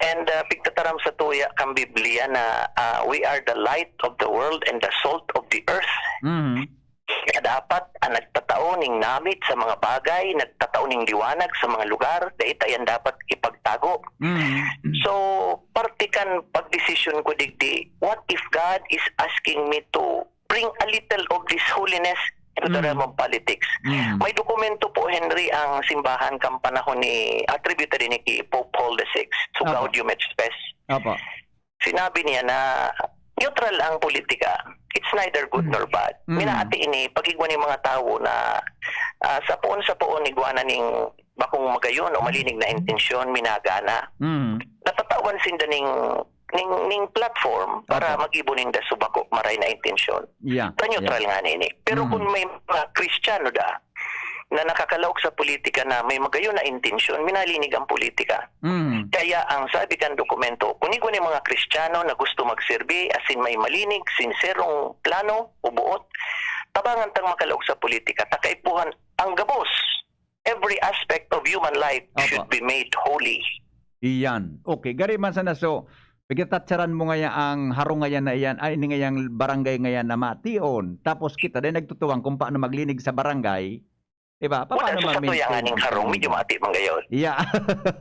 And, ah, pigtataram sa tuya kan Biblia na, ah, we are the light of the world and the salt of the earth. Mhm. Kaya dapat ang nagtatao ning namit sa mga bagay, nagtatao ning liwanag sa mga lugar, dai ta yan dapat ipagtago. Mhm. So, parte kan pagdesisyon ko digdi, what if God is asking me to bring a little of this holiness into the Mm. realm of politics? Mm. May dokumento po, Henry, ang simbahan kan panahon ni, attributed ini ki Pope Paul the Sixth, so Opo. Gaudium et Spes. Opo. Sinabi niya na neutral ang politika. It's neither good Mm. nor bad. Mm. Minaati ini, pag-igwa ning mga tawo na, ah, sa poon, sa poon, igwa na ning bakong magayon o malinig na intensyon, minagana. Mm. Natatawan sinda ning, ning, ning platform para Opo. mag-ibo ninda subako maray na intensyon. Yeah, Sa neutral yeah. nga nini. Pero Mm. kung may mga Kristiyano da, na nakakalaog sa politika na may magayon na intensyon, minalinig ang politika. Mm. Kaya ang sabi kan dokumento, kung igwa ni mga Kristiyano na gusto magserbi, asin may malinig, sinserong plano o buot, tabangan tang makalaog sa politika, ta kaipuhan ang gabos. Every aspect of human life Opo. should be made holy. Iyan. Okay, gari man sana. So, pagkatatsaran mo ngaya ang harong ngayan na iyan, ay, ini ngayang barangay ngayan na mation. Tapos kita din nagtutuwang kung paano maglinig sa barangay. Diba? Wala Paano sa ma-maintain satuya nga ning harong, medyo mati man gayon. Yeah.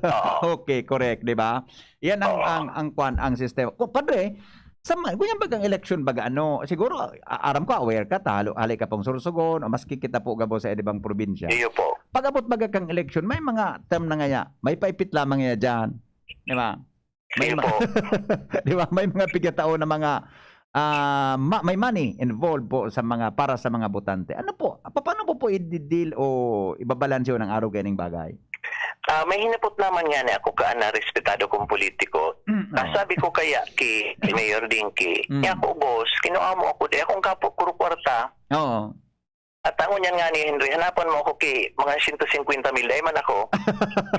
Oo. Okay, correct, diba? Yan ang, Oo. ang, ang kwan, ang sistema. Ko, padre, sa ma-, ganyan bagang election baga, ano, siguro, a-, aram ko, aware ka, ta, halo-, hali ka pong Sorsogon, o maski kita po gabo sa ibang probinsya. Iyo po. Pag-abot baga kang election, may mga term na ngaya, may paipit lamang ngaya dyan. Diba? May Iyo ma-, po. diba? May mga pigkatao na mga, ah, ma-, may money involved po sa mga, para sa mga botante. Ano po? Pa-, paano po po i-deal o ibabalanse ang arog kaining bagay? Ah, may hinapot naman nga ni ako kaan na respetado kong politiko. Mm, Ah, oo. sabi ko kaya ki Mayor Dinky, Mm. "Niya ako, boss, kinuha mo ako, di akong kapo, puro kwarta." Oo. At ang ngunyan nga ni Henry, hanapan mo ako ki mga siyento singkwenta mil, dai man ako.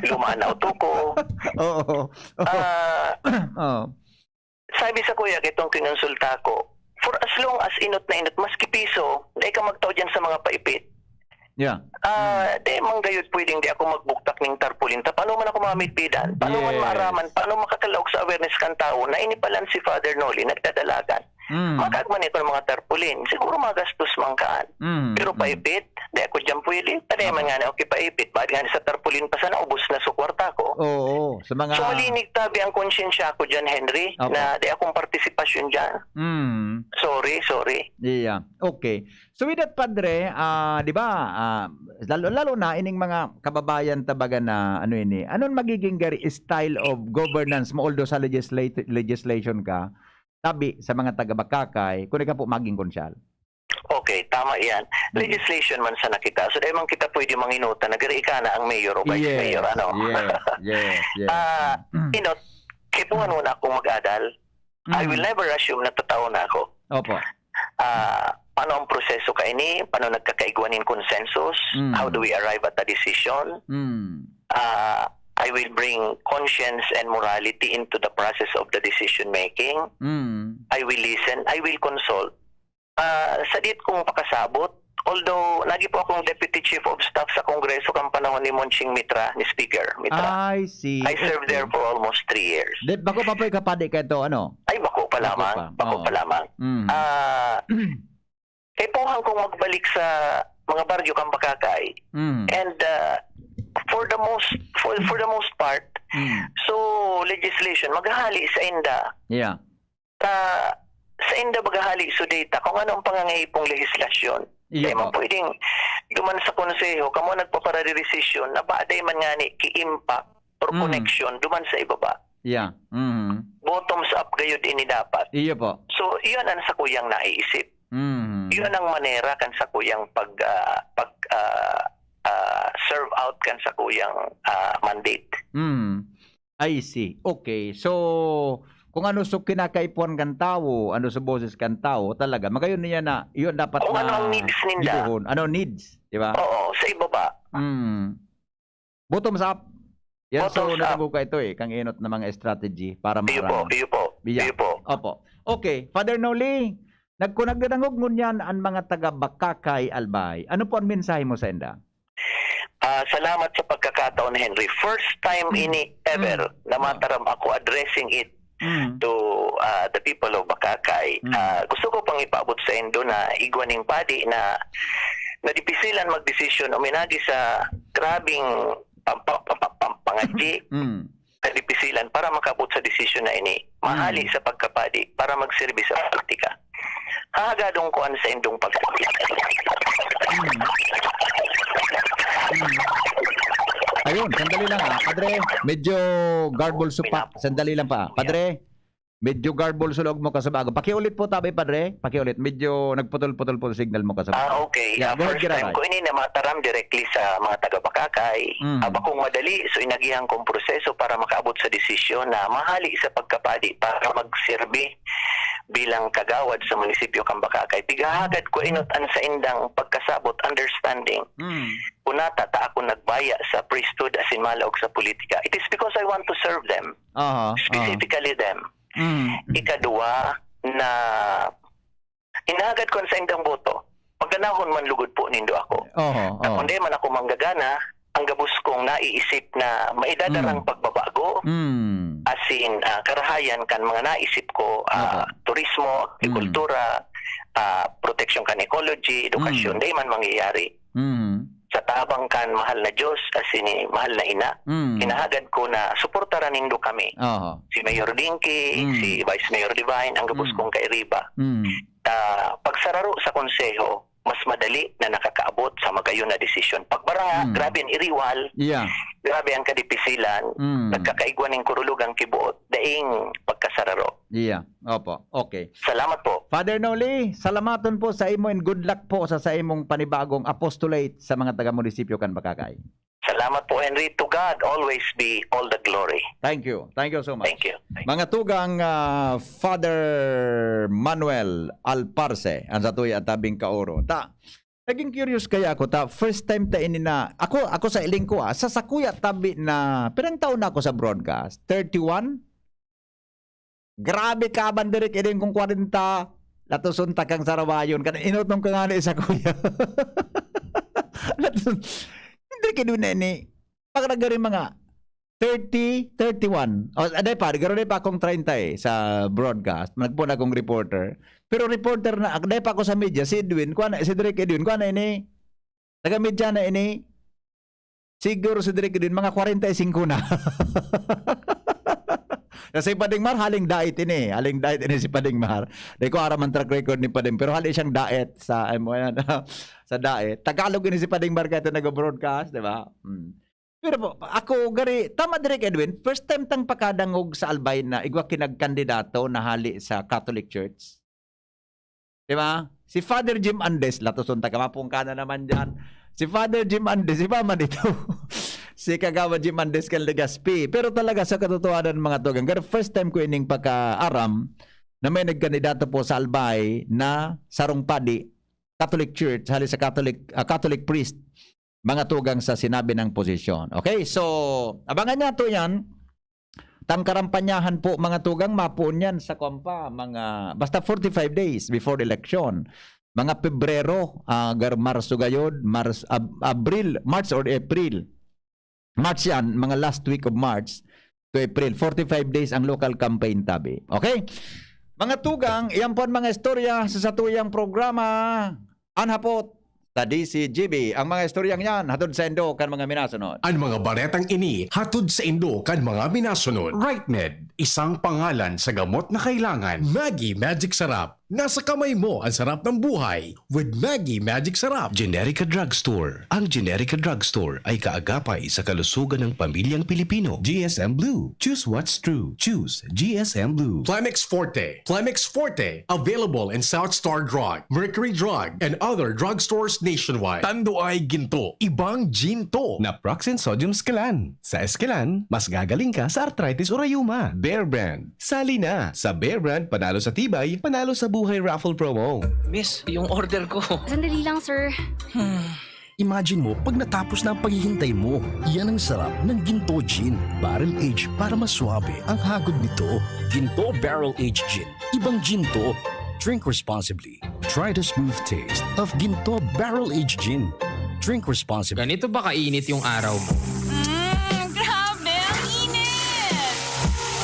Lumaan na auto ko. Oo. Ah, Oo. Sabi sa kuya, kitong kinonsulta ko, for as long as inot na inot, maski piso, dai ka magtao dyan sa mga paipit. Yeah. Ah, Mm. di man gayud pwedeng di ako magbuktak ning tarpaulin. Ta, paano man ako mamitbidan? Paano man Yes. maaraman? Paano makakalaog sa awareness kan tawo na ini palan si Father Noli nagdadalagan? Mm. Makagman ito ng mga tarpaulin. Siguro magastos man kaan. Mm, Pero mm. paipit, di ako dyan pwede. Tanay man Apo. nga na, okay, paipit. Bakit nga sa tarpaulin pa sana, ubos na sa kwarta ko? Oo, sa mga So, malinig tabi ang konsyensya ko dyan, Henry, Apo. na di akong partisipasyon dyan. Mm. Sorry, sorry. Yeah. Okay. So with that, Padre, ah, di ba, ah, lalo, lalo na ining mga kababayan tabaga na, ano ini, anong magiging gari style of governance mo, although sa legislati-, legislation ka, tabi sa mga taga-Bacacay, kung ikaw po maging konsyal? Okay, tama yan. Mm. Legislation man sana kita. So, dahil man kita pwede manginuta, nagari ka na ang mayor o vice Yes, mayor, ano? yes, yes, yes. Ah, Mm. Inot, kaipuhan mo na akong mag-adal. I will Mm. never assume na totoo na ako. Opo. Ah, paano ang proseso kaini? Paano nagkakaigwa nin consensus? Mm. How do we arrive at a decision? Mm. Ah, I will bring conscience and morality into the process of the decision making. Mm. I will listen. I will consult. Ah, sadit kong pakasabot, although nagi po akong deputy chief of staff sa Kongreso kan panahon ni Monching Mitra, ni Speaker Mitra. I see. I served Okay. there for almost three years. Di, bako pa po ikapadi ka ito, ano? Ay, bako pa Bako lamang. pa. Bako Oo. pa lamang. Mm. Ah, kaipuhan kong magbalik sa mga baryo kan Bakakay. Mm. And uh, for the most for, for the most part, Mm. so legislation maghahali sa inda. Yeah. Sa sa inda maghahali so data kung ano ang pangangahipong lehislasyon. Iyo Kaya man po. Pwedeng duman sa konseho, kamo nagpaparadesisyon na ba day man ngani ki-impact or Mm. connection duman sa ibaba. Yeah. Mhm. Bottoms up gayud ini dapat. Iyo po. So, iyon ang sakuyang naiisip. Mhm. Iyon ang manera kan sakuyang pag ah, pag ah, ah, serve out kan sakuyang ah, mandate. Mm. I see. Okay. So, kung ano so kinakaipuhan kan tawo, ano so boses kan tawo, talaga, magayon niya na, yun dapat Kung ano na ang needs ninda. gibohon. Ano needs, di ba? Oo, sa ibaba. Mm. Bottoms up. Yan, so, Bottoms up. natago ka ito eh, kang inot na mga strategy para Iyo po, maaraman. iyo po, Biya. iyo po. Opo. Okay, Father Noli, nagkunagdanangog ngunyan an mga taga Bakakay, Albay. Ano po ang mensahe mo sa inda? Ah, salamat sa pagkakataon, Henry. First time Mm. ini ever Mm. na Ah. mataram ako addressing it Mm. to ah, the people of Bakakay. Mm. Ah, gusto ko pang ipaabot sa indo na igwa ning padi na nadipisilan magdesisyon uminagi sa grabing pam- pam- pam- pam- pam- pangadyi, Mm. kadipisilan para makaabot sa desisyon na ini. Mahali Mm. sa pagkapadi para magserbi sa politika. Hahagadon ko an sa indong pag- Mm. Mm. Ayun, sandali lang ah. Padre, medyo garbled so pa. Sandali lang pa. Padre, medyo garbled so laog mo kasubago. Pakiulit po tabi, Padre. Pakiulit. Medyo nagputol-putol po signal mo kasubago. Ah, okay. Yeah, Ah, go ahead, first time Giraray. ko ini na mataram directly sa mga taga-Bakakay. Mm. Ah, bakong madali, so inagihan kong proseso para makaabot sa desisyon na mahali sa pagkapadi para magserbi bilang kagawad sa munisipyo kan Bakakay. Pighahagad ko inot an saindang pagkasabot, understanding. Mm. Kunata ta ako nagbaya sa priesthood asin malaog sa politika. It is because I want to serve them, Aha, aha. specifically them. Mm. Ikaduwa na hinahagad ko an saindang boto. Pagganahon man lugod po nindo ako. Oho, Na oho. kung di man ako manggagana, ang gabos kong naiisip na maidadarang Mm. pagbabago, Mm. asin ah, karahayan kan mga naisip ko, ah, Opo. turismo, agrikultura, ah, proteksyon kan ecology, edukasyon, Mm. di man mangyayari. Mm. Sa tabang kan mahal na Diyos, asin ni mahal na ina, Mm. hinahagad ko na suportaran nindo kami. Oho. Si Mayor Dinky, Mm. si Vice Mayor Divine, ang gabos Mm. kong kairiba. Mm. Ah, pagsararo sa konseho, mas madali na nakakaabot sa magayon na desisyon. Pagbaranga, Mm. grabe ang iriwal, Yeah. grabe ang kadipisilan, Mm. nagkakaigwa ning kurulog ang kibuot, daing pagkasararo. Yeah. Opo. Okay. Salamat po. Father Noli, salamaton po sa imo and good luck po sa, sa imong panibagong apostolate sa mga taga-munisipyo kan Bakakay. Salamat po, Henry. To God always be all the glory. Thank you. Thank you so much. Thank you. Mga tugang, ah, Father Manuel Alparse, ang satuya tabing kaoro. Ta, naging curious kaya ako, ta, first time ta ini na, ako, ako sa iling ko, ah, sa sakuya tabi na, pirang taon na ako sa broadcast? Thirty-one? Grabe ka, bandirik, idin kong kwarenta, latuson ta kang sarawayon. Kan inot nung kangani sa kuya. Latuson, hindi ka doon na ini. Pag nagari mga thirty, thirty-one. O, aday pa, garo pa akong treinta eh, sa broadcast. Nagpuna akong reporter. Pero reporter na, aday pa ako sa media, si Edwin, kuha na, si Direk Edwin, kuha na ini. Taga-media na ini. Siguro si Direk Edwin, mga kwarenta y singko na. Kasi Padingmar, haling diet ini. Haling diet ini si Padingmar. Di ko aram ang track record ni Pading, pero hali siyang diet sa, ay mo yan, sa diet. Tagalog ini si Padingmar kahit nag-broadcast, di ba? Hmm. Pero po, ako, gari, tama, Direk Edwin, first time tang pakadangog sa Albay na igwa kinagkandidato na hali sa Catholic Church. Di ba? Si Father Jim Andes, latoson ta ka, mapungka na naman dyan. Si Father Jim Andes, iba man ito. Si Kagawad Jim Andes kan Legazpi. Pero talaga sa katotohanan, mga tugang, garo first time ko ining pagkaaram na may nagkandidato po sa Albay na sarong padi, Catholic Church, hali sa Catholic, ah, Catholic priest, mga tugang, sa sinabi ng posisyon. Okay, so abangan niya to yan. Tangkarampanyahan po, mga tugang, mapuon yan sa kwampa, mga, basta forty-five days before election. Mga Pebrero, ah, gar-, Marso gayod, Mars, Ab-, Abril, March or April. March yan, mga last week of March to April. Forty-five days ang local campaign tabi. Okay? Mga tugang, iyan po ang mga istorya sa satuyang programa. An Hapot sa D C G B. Ang mga istoryang yan, hatod sa indo kan mga minasunod. Ang mga baretang ini, hatod sa indo kan mga minasunod. Rightmed, isang pangalan sa gamot na kailangan. Maggi Magic Sarap, nasa kamay mo ang sarap ng buhay with Maggi Magic Sarap. Generica Drugstore. Ang Generica Drugstore ay kaagapay sa kalusugan ng pamilyang Pilipino. G S M Blue. Choose what's true. Choose G S M Blue. Plemex Forte. Plemex Forte. Available in South Star Drug, Mercury Drug, and other drugstores nationwide. Tando ay ginto, ibang ginto. Naproxen Sodium Scalan. Sa Escalan, mas gagaling ka sa arthritis o rayuma. Bear Brand. Sali na! Sa Bear Brand, panalo sa tibay, panalo sa buhay raffle promo. Miss, yung order ko. Sandali lang, sir. Imagine mo pag natapos na ang paghihintay mo. Yan ang sarap ng Ginto Gin Barrel Age para mas suabe ang hagod nito. Ginto Barrel Age Gin. Ibang Ginto. Drink responsibly. Try the smooth taste of Ginto Barrel Age Gin. Drink responsibly. Ganito ba kainit yung araw mo? Mm, grabe! Ang init!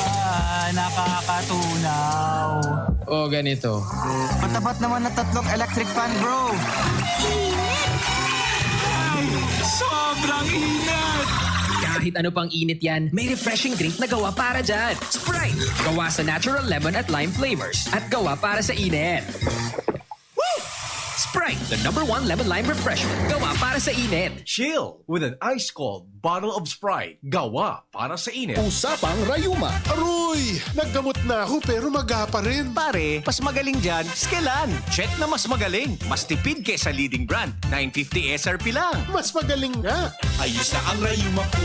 Ah, nakakatunaw. O ganito. Matapat naman na tatlong electric fan, bro. Ay, sobrang init! Kahit ano pang init yan, may refreshing drink na gawa para dyan. Sprite! Gawa sa natural lemon at lime flavors. At gawa para sa init. Sprite, the number one lemon lime refreshment. Gawa para sa init. Chill with an ice-cold bottle of Sprite. Gawa para sa init. Usapang rayuma. Aroy! Naggamot na ako pero maga pa rin. Pare, mas magaling dyan, Skelan. Check na mas magaling. Mas tipid kesa leading brand. nine fifty S R P lang. Mas magaling nga. Ayos na ang rayuma ko.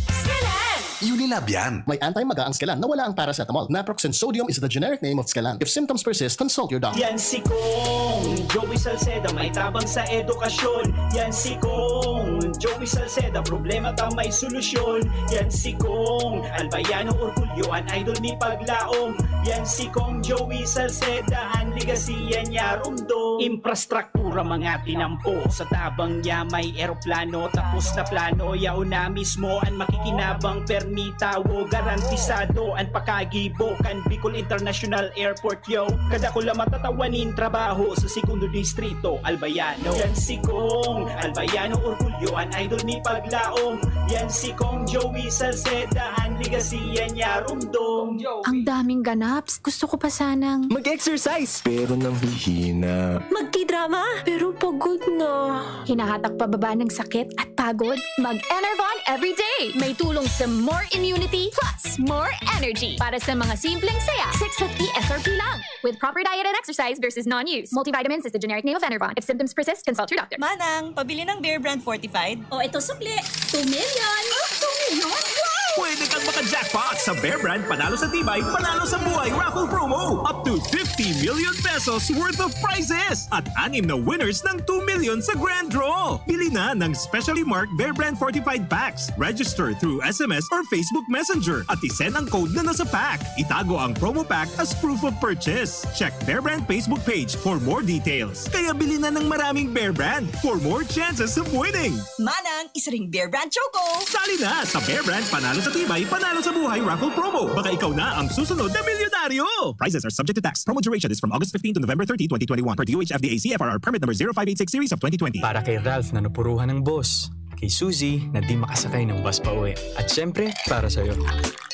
Skelan! Unilab yan. May anti-maga ang Skelan na wala ang paracetamol. Naproxen sodium is the generic name of Skelan. If symptoms persist, consult your doctor. Yan si Kong Joey Salceda, may tabang sa edukasyon. Yan si Kong Joey Salceda, problema ta may solusyon. Yan si Kong Albayano Orgulyo, an idol ni Paglaom. Yan si Kong Joey Salceda, an legacy yan niya rumdom. Infrastruktura mga tinampo, sa tabang niya may eroplano. Tapos na plano, yaon na mismo an makikinabang. Permi tawo, garantisado an pakagibo kan Bicol International Airport, yo. Kadakula matatawanin trabaho sa segundo distrito, Albayano. Yan si Kong Albayano Orgulyo, an idol ni Paglaom. Yan si Kong Joey Salceda, an legacy yan niya rumdom. Ang daming ganaps. Gusto ko pa sanang Mag-exercise! Pero nanghihina. Magkidrama, pero pagod na. Hinahatak pababa ng sakit at pagod. Mag-Enervon everyday! May tulong sa more immunity plus more energy. Para sa mga simpleng saya, six fifty S R P lang. With proper diet and exercise versus non-use. Multivitamins is the generic name of Enervon. If symptoms persist, consult your doctor. Manang, pabili ng Bear Brand Fortified. O ito sukli, two million. Ah, two million? Wow! Pwede kang maka-jackpot sa Bear Brand Panalo sa Tibay, Panalo sa Buhay Raffle Promo. Up to fifty million pesos worth of prizes at anim na winners ng two million sa grand draw. Bili na ng specially marked Bear Brand Fortified Packs. Register through S M S or Facebook Messenger at isend ang code na nasa pack. Itago ang promo pack as proof of purchase. Check Bear Brand Facebook page for more details. Kaya bili na ng maraming Bear Brand for more chances of winning. Manang, isa ring Bear Brand Choco! Sali na sa Bear Brand Panalo sa Tibay, Panalo sa Buhay Raffle Promo. Baka ikaw na ang susunod na milyonaryo! Prizes are subject to tax. Promo duration is from August fifteen to November thirty, twenty twenty-one, per D O H F D A C F R R permit number zero five eight six series of twenty twenty. Para kay Ralph na napuruhan ng boss. Kay Suzy na di makasakay ng bus pa uwi. At syempre, para sa'yo.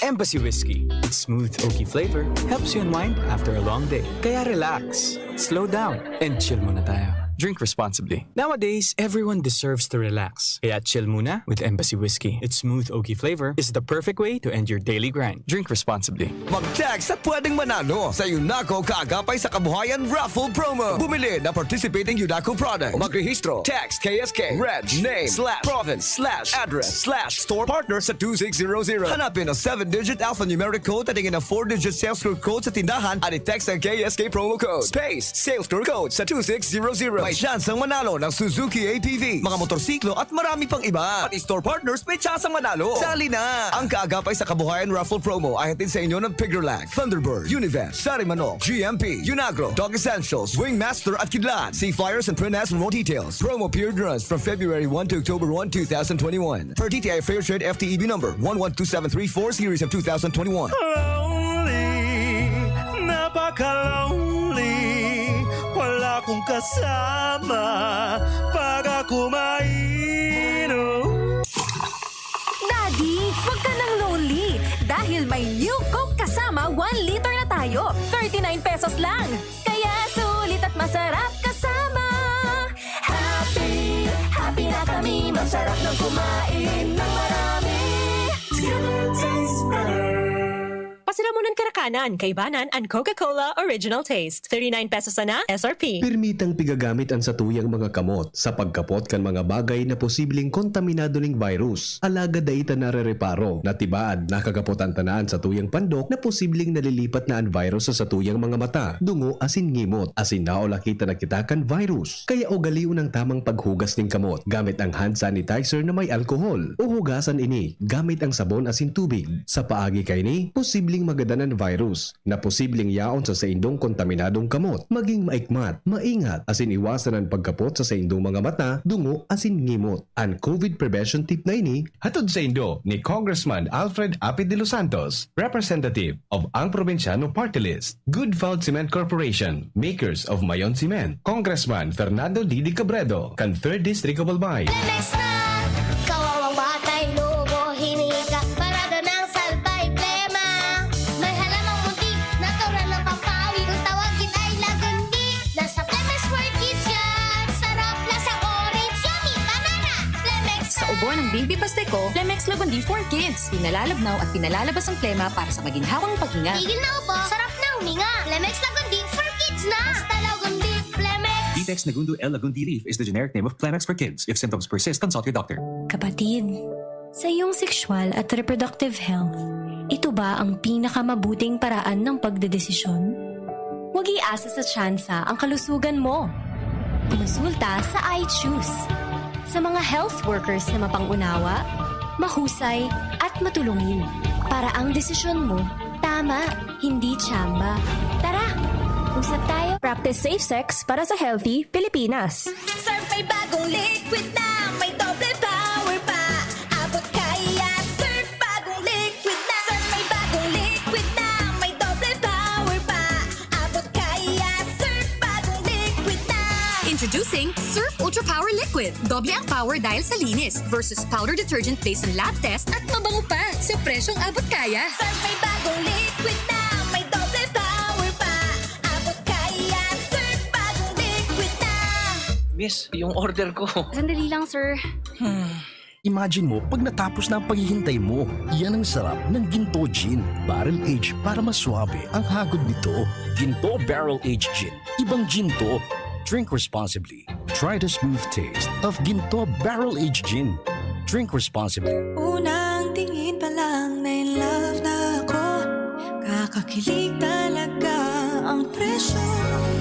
Embassy Whiskey. Its smooth oaky flavor helps you unwind after a long day. Kaya relax, slow down, and chill muna tayo. Drink responsibly. Nowadays, everyone deserves to relax. Kaya chill muna with Embassy Whiskey. Its smooth oaky flavor is the perfect way to end your daily grind. Drink responsibly. Mag-text at pwedeng manalo sa Yunaco Kaagapay sa Kabuhayan Raffle Promo. Bumili ng participating Yunaco product. Magrehistro. Text K S K, reg, name, slash, province, slash, address, slash, store partner sa two six zero zero. Hanapin ang seven-digit alphanumeric code at tingin ang four-digit sales clerk code sa tindahan at i-text ang K S K promo code space sales clerk code sa two six zero zero. May syansang manalo ng Suzuki A T V, mga motorsiklo at marami pang iba. Pati store partners may tsansang manalo. Sali na! Ang Kaagapay sa Kabuhayan Raffle Promo ay hatid sa inyo ng Piggerlac, Thunderbird, Univest, Sarimanok, G M P, Unagro, Dog Essentials, Wingmaster at Kidlat. See flyers and print ads for more details. Promo period runs from February one to October one, two thousand twenty-one. Per D T I Fair Trade F T E B number one one two seven three four series of two thousand twenty-one. Lonely, napaka-lonely. Wala kong kasama pag ako mainom. Daddy, wag ka nang lonely dahil may New Coke kasama one liter na tayo. Thirty-nine pesos lang. Kaya sulit at masarap kasama. Happy, happy na kami. Masarap nang kumain ng marami. It tastes better. Pasiramunan karakanan, kaibanan an Coca-Cola Original Taste. Thirty-nine pesos sana S R P. Permitang pigagamit an satuyang mga kamot sa pagkapot kan mga bagay na posibleng kontaminado ning virus. Alagad dai ta narereparo na tibaad nakakapot an tanaan satuyang pandok na posibleng nalilipat na an virus sa satuyang mga mata, dungo asin ngimot, asin naulaki ta na kita kan virus. Kaya ugalion ang tamang paghugas ning kamot gamit ang hand sanitizer na may alcohol o hugasan ini gamit ang sabon asin tubig. Sa paagi kaini, posibleng magadan an virus na posibleng yaon sa saindong kontaminadong kamot. Maging maikmat, maingat, asin iwasan an pagkapot sa saindong mga mata, dungo, asin ngimot. An COVID prevention tip na ini, hatod saindo ni Congressman Alfred Apid de los Santos, representative of Ang Probinsyano Party List, Good Found Cement Corporation, makers of Mayon Cement, Congressman Fernando Didi Cabredo, kan Third District of Albay. Lemex na! Kawawang batay, lobo, hiningi ka, parada ng salbay, plema. May halamang muntik, natural na pampawi, kung tawagin ay lagundi. Nasa Lemex World Kids yan! Sarap, lasang orange, yummy, banana! Lemex Sa ubo ng baby pastay ko, Lemex Lagundi for Kids. Pinalalabnaw at pinalalabas ang plema para sa maginhawang paghinga. Tigil na ubo, sarap na huminga. Lemex Lagundi for Kids na! Basta Lagundi, Lemex! Vitex Nagundo L Lagundi Leaf is the generic name of Plemex for kids. If symptoms persist, consult your doctor. Kapatid, sa iyong sexual at reproductive health, ito ba ang pinakamabuting paraan ng pagdedesisyon? Huwag iasa sa tsansa ang kalusugan mo. Kumonsulta sa I Choose. Sa mga health workers na mapang-unawa, mahusay at matulungin, para ang desisyon mo tama, hindi tsamba. Tara, usap tayo. Practice safe sex para sa healthy Pilipinas. Surf may bagong liquid na may doble power pa. Abot kaya, Surf bagong liquid na. Surf may bagong liquid na may doble power pa. Abot kaya, Surf bagong liquid na. Introducing Surf Ultra Power Liquid. Doble ang power dahil sa linis versus powder detergent based on lab test at mabango pa sa presyong abot kaya. Surf may bagong liquid na may doble power pa. Abot kaya, Surf bagong liquid na. Miss, yung order ko. Sandali lang, sir. Imagine mo, pag natapos na ang paghihintay mo. Yan ang sarap ng Ginto Gin. Barrel aged para mas suabe ang hagod nito. Ginto Barrel Aged Gin. Ibang Ginto. Drink responsibly. Try the smooth taste of Ginto Barrel Aged Gin. Drink responsibly. Unang tingin pa lang na in love na ako. Kakakilig talaga ang presyo.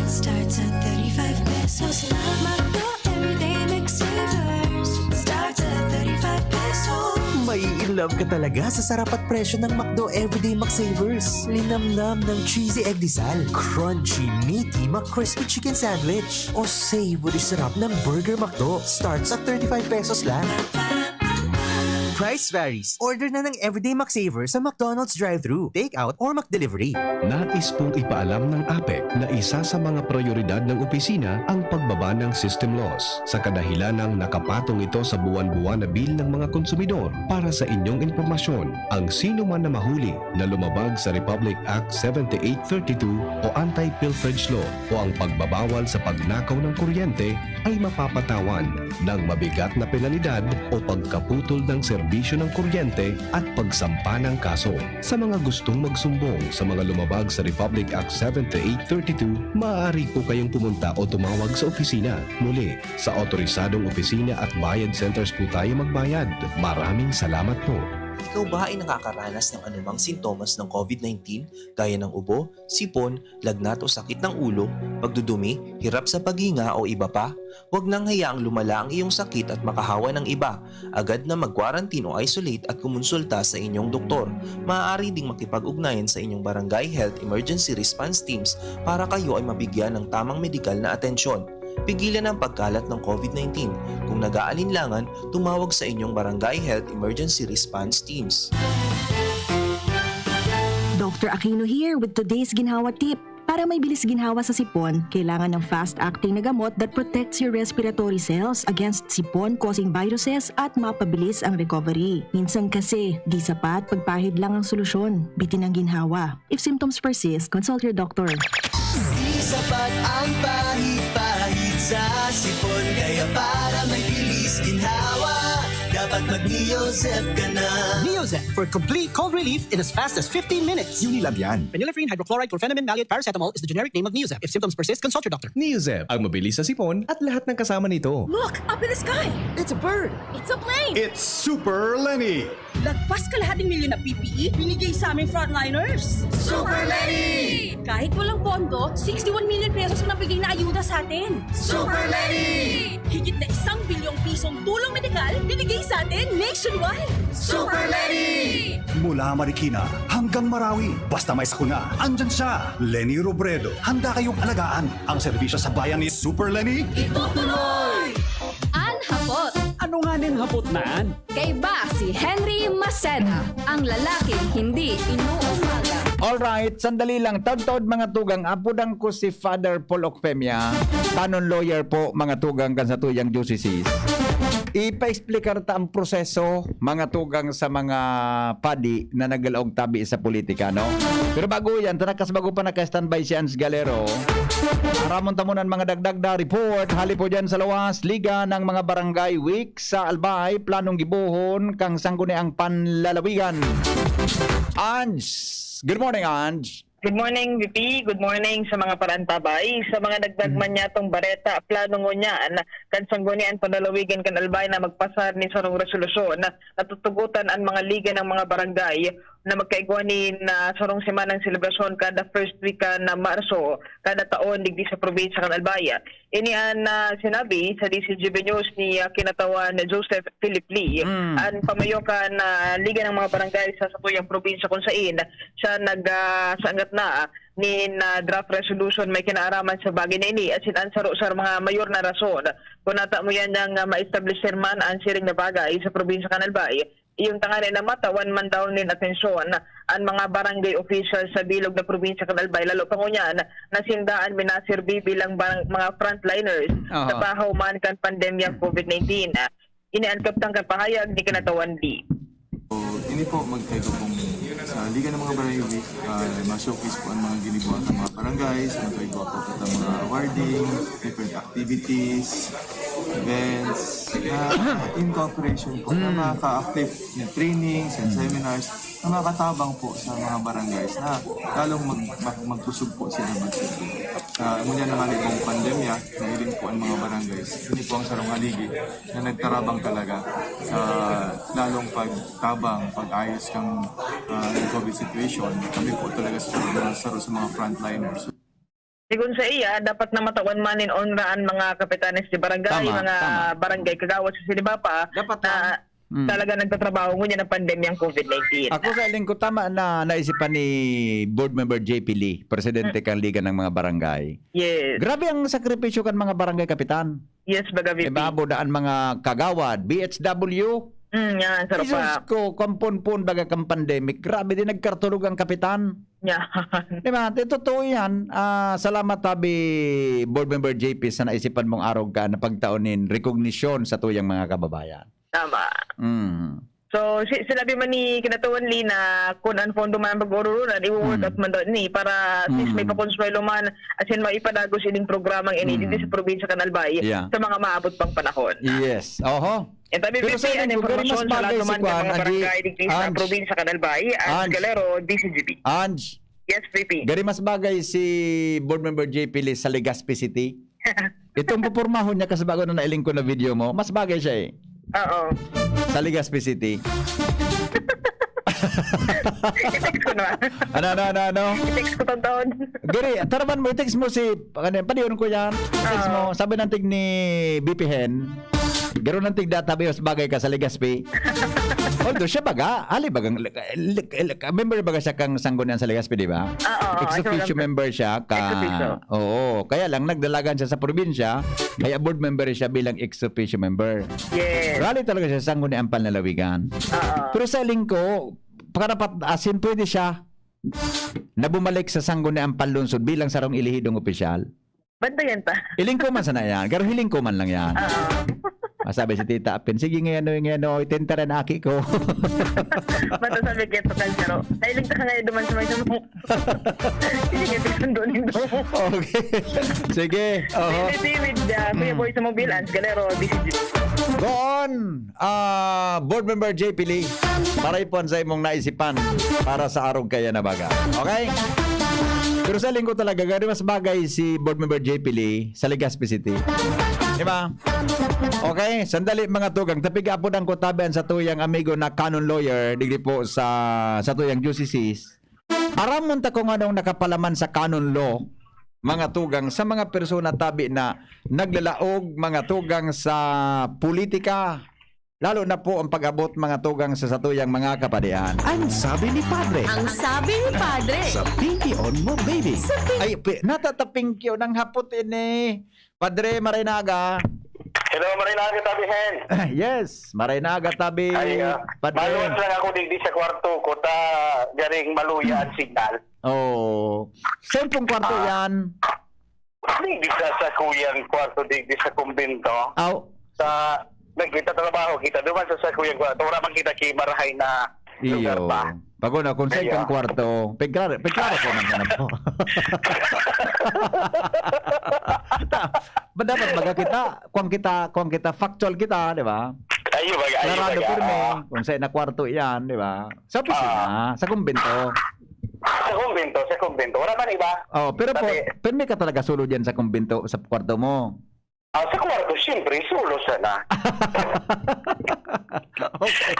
Starts at thirty-five pesos lang. McDo Everyday McSavers. Starts at thirty-five pesos. Mai-in love ka talaga sa sarap at presyo ng McDo Everyday McSavers. Linamnam ng cheesy egg disal, crunchy, meaty, McCrispy chicken sandwich, o savory sarap ng Burger McDo. Starts at thirty-five pesos lang. Price varies. Order na ng Everyday McSaver sa McDonald's drive-thru, take-out, or McDelivery. Nais pong ipaalam ng APEC na isa sa mga prioridad ng opisina ang pagbaba ng system loss. Sa kadahilanang nakapatong ito sa buwan-buwan na bill ng mga konsumidor. Para sa inyong impormasyon, ang sino man na mahuli na lumabag sa Republic Act seventy-eight thirty-two o Anti-Pilferage Law o ang pagbabawal sa pagnakaw ng kuryente ay mapapatawan ng mabigat na penalidad o pagkaputol ng serbisyo ng kuryente at pagsampa ng kaso. Sa mga gustong magsumbong sa mga lumabag sa Republic Act seventy-eight thirty-two, maaari po kayong pumunta o tumawag sa opisina. Muli, sa otorisadong opisina at bayad centers po tayo magbayad. Maraming salamat po. Ikaw ba ay nakakaranas ng anumang sintomas ng COVID nineteen gaya ng ubo, sipon, lagnat o sakit ng ulo, pagdudumi, hirap sa paghinga o iba pa? Huwag nang hayaang lumala ang iyong sakit at makahawa ng iba. Agad na mag-quarantine o isolate at kumonsulta sa inyong doktor. Maaari ding makipag-ugnayan sa inyong barangay health emergency response teams para kayo ay mabigyan ng tamang medikal na atensyon. Pigilan ang pagkalat ng COVID nineteen. Kung nag-aalinlangan, tumawag sa inyong barangay health emergency response teams. Doctor Aquino here with today's ginhawa tip. Para may bilis ginhawa sa sipon, kailangan ng fast-acting na gamot that protects your respiratory cells against sipon-causing viruses at mapabilis ang recovery. Minsan kasi, di sapat pagpahid lang ang solusyon, bitin ang ginhawa. If symptoms persist, consult your doctor. Di sapat ang pahid-pahid sa sipon. Kaya para may bilis ginhawa, dapat mag-Neozep ka na. Neozep for complete cold relief in as fast as fifteen minutes. Unilab yan. Phenylephrine, hydrochloride, chlorphenamine, maleate, paracetamol is the generic name of Neozep. If symptoms persist, consult your doctor. Neozep, ang mabilis sa sipon at lahat ng kasama nito. Look! Up in the sky! It's a bird! It's a plane! It's Super Lenny! Lagpas kalahati milyon na P P E, binigay sa aming frontliners! Super Lenny! Kahit walang pondo, sixty-one million pesos ang nabigay na ayuda sa atin! Super Lenny! Higit na isang bilyong pisong tulong medikal binigay sa atin nationwide! Super Lenny! Mula Marikina hanggang Marawi, basta may sakuna, andyan siya! Lenny Robredo, handa kayong alagaan. Ang serbisyo sa bayan ni Super Lenny. Itutuloy! An hapot. Ano nga nin hapot na an? Kaiba si Henry Maceda, ang lalaking hindi inuumaga. Alright, sandali lang. Taod-taod, mga tugang, apodan ko si Father Paul Ocpemia, canon lawyer po, mga tugang, kan satuyang diocese. Ipa-explicar ta ang proseso, mga tugang, sa mga padi na naglalaog tabi sa politika, no? Pero bago yan, tara, kas bago pa naka-standby si Ans Galero. Aramon ta muna ang mga dagdag na report. Hali po dyan sa lawas, Liga ng mga Barangay Week sa Albay, planong gibohon kan Sangguniang Panlalawigan. Ange! Good morning, Ange! Good morning, V P. Good morning sa mga parantabay. Sa mga dagdag man niyatong bareta, plano ngunyan kan Sanggunian Panlalawigan kan Albay na magpasar nin sarong resolusyon na tutugotan an mga liga ng mga barangay na magkaigwa nin, ah, sarong semanang selebrasyon kada first week kan Marso kada taon digdi sa probinsya kan Albay. Ini an, ah, sinabi sa D Z G B News ni, ah, Kinatawan Joseph Philip Lee, an pamayo kan, ah, Liga ng mga Barangay sa satuyang probinsya, kung sain siya nag, ah, saangat na nin, ah, draft resolution may kinaaraman sa bagay na ini, asin an saro sa mga mayor na rason kun nata mo yan niyang, ah, ma-establisher man an siring na bagay sa probinsya kan Albay. Iyo tanganing na matawan man daw nin atensyon an mga barangay officials sa bilog na probinsya kan Albay, lalo pa ngunyan na sinda an minaserbi bilang barang-, mga frontliners sa bahaw man kan pandemyang COVID nineteen. Ini an kabtang kan pahayag ni Kinatawan Lee. So, ini po, magkaigwa pong sa Liga ng mga Barangay Week, ah, ma-showcase po ang mga ginibuhat ng mga barangay, sa magkaigwa po kita mga awarding, different activities, events, na in cooperation po, na makaka-uplift na trainings and seminars na makatabang po sa mga barangays na lalong mag, mag, magkusog po sila magserbi. Sa ngunyan na nga na ibang pandemya, nailing po ang mga barangays. Ini po ang sarong haligi na nagtarabang talaga sa lalong pagtabang, pag-ayos kang, ah, ng COVID situation. Kami po talaga sa mga saro sa mga frontliners. Sigon sa iya, dapat na matawan man nin onra an mga kapitanes de barangay, Tama, mga tama. barangay kagawad sa Sinibapa Dapat na lang. Mm. talaga nagtatrabaho ngunyan ang pandemyang COVID nineteen. Ako sa hiling ko, tama na naisipan ni Board Member J P Lee, presidente kan Liga ng mga Barangay. Yes. Grabe ang sakripisyo kan mga barangay kapitan. Yes, baga, V P. Ibabaw daan mga kagawad, B H W, Mm, yan, sir, Jesus pa. Ko, kung punpun baga kang pandemic, grabe din, nagkartulog ang kapitan. Yan. Di ba? Di, totoo yan. Ah, salamat, tabi, Board Member J P, sa naisipan mong arog ka na pagtaon nin rekognisyon sa tuyang mga kababayan. Tama. Mm. So, si-, sinabi man ni Kinatuan Lee na kung ang pondo man ang pag-ururunan, i-work Mm. out man daw ni para at least may Mm. pakonsuelo man, as in, maipadagos ining programang ini Mm. dito sa probinsya kan Albay Yeah. sa mga maabot pang panahon. Yes. Oho. And tabi, Pero B P, sa ang inyo, very mas impormasyon sa bagay lahat si naman ng Kwan, mga Angie. Barangay digdi sa Ange. Probinsya kan Albay, Ange Ange. Galero, D C G B. Ange. Yes, B P. Gari mas bagay si Board Member J P Lee sa Legazpi City. Itong pupurmahon niya kasi bago na nailing ko na video mo, mas bagay siya eh. Oo. Sa Legazpi City. I-text ko na. Ano, ano, ano, ano? I-text ko, Tonton. Gari, taraman mo, i-text mo si, ano, padiyon ko yan. I-text Oo. mo, sabi ng tig ni B P Hen, garo ng tig data, mas bagay ka sa Legazpi. Although siya baga, ali bagang, member baga siya kang Sanggunian sa Legazpi, di ba? Oo, Ex officio member. Member siya ka. Ex officio. Oo, kaya lang nagdalagan siya sa probinsya, kaya board member siya bilang ex officio member. Yes. Rally talaga siya sa Sangguniang Panlalawigan. Oo. Pero sa lingko, pakarapat, as in, pwede siya na bumalik sa Sangguniang Panlungsod bilang sarong elehidong opisyal. Bantayan ta. Ilingko man sana yan. Pero hilingko man lang yan. Oo. Ah, sabi si Tita Apin, "Sige, ngayon, ngayon, itenta rin aki ko." Bato sabi kaya to, Kansero. Nailing ta ka ngayon duman sa may sumong. Sige, tignan doon yung doon. Okay. Sige. Oho. Baby with, uh, Kuya Mm. Boy sa Mobil, Ans Galero, D C G. Goon, ah, Board Member J P Lee, para ipon sa imong naisipan para sa arog kaya na baga. Okay? Pero sa linggo talaga, gari mas bagay si Board Member J P Lee sa Legazpi City. Di ba? Okay, sandali, mga tugang. Tapiga po ng kutaban sa tuyang amigo na canon lawyer, digdi po sa, sa tuyang diocese. Aramon ta kung anong nakapalaman sa canon law, mga tugang, sa mga persona tabi na naglalaog, mga tugang, sa politika, lalo na po ang pag-abot, mga tugang, sa satuyang mga kapadian. Ang sabi ni Padre. Ang sabi ni Padre. Sa Pinky on mo, baby. Sa Pin- Ay, pi-, natatapingkyo ng hapot ini. Padre, maray na aga. Hello, maray na aga, Tabi Hen. Yes, maray na aga, Tabi. Ay, ah, Padre. Maluwas lang ako digdi sa kwarto ko, ta garing maluya ang signal. Oh. Saan pong kwarto Ah. yan? Digdi sa sakuyang kwarto, digdi sa kumbento. Aw. Sa, nagkita trabaho kita, duman sa sakuyang kwarto. Wala man kita kimarahay na lugar Iyo. pa. Pag una, kung saan Iyo. kang kwarto, pagklaro, pagklaro po man sana po. Ta-, ba dapat baga kita, kung kita, kung kita, factual kita, di ba? Ayo, baga, ayo, Klarado baga, pirmi, ah. kung saan na kwarto yan, di ba? Sa opisina, Ah. sa kumbento. Sa kumbento, sa kumbento. Wala man iba. Oh, pero po, Sabi pirmi ka talaga sulod yan sa kumbento, sa kwarto mo. Ah, sa kwarto, siyempre, solo sana. Okay.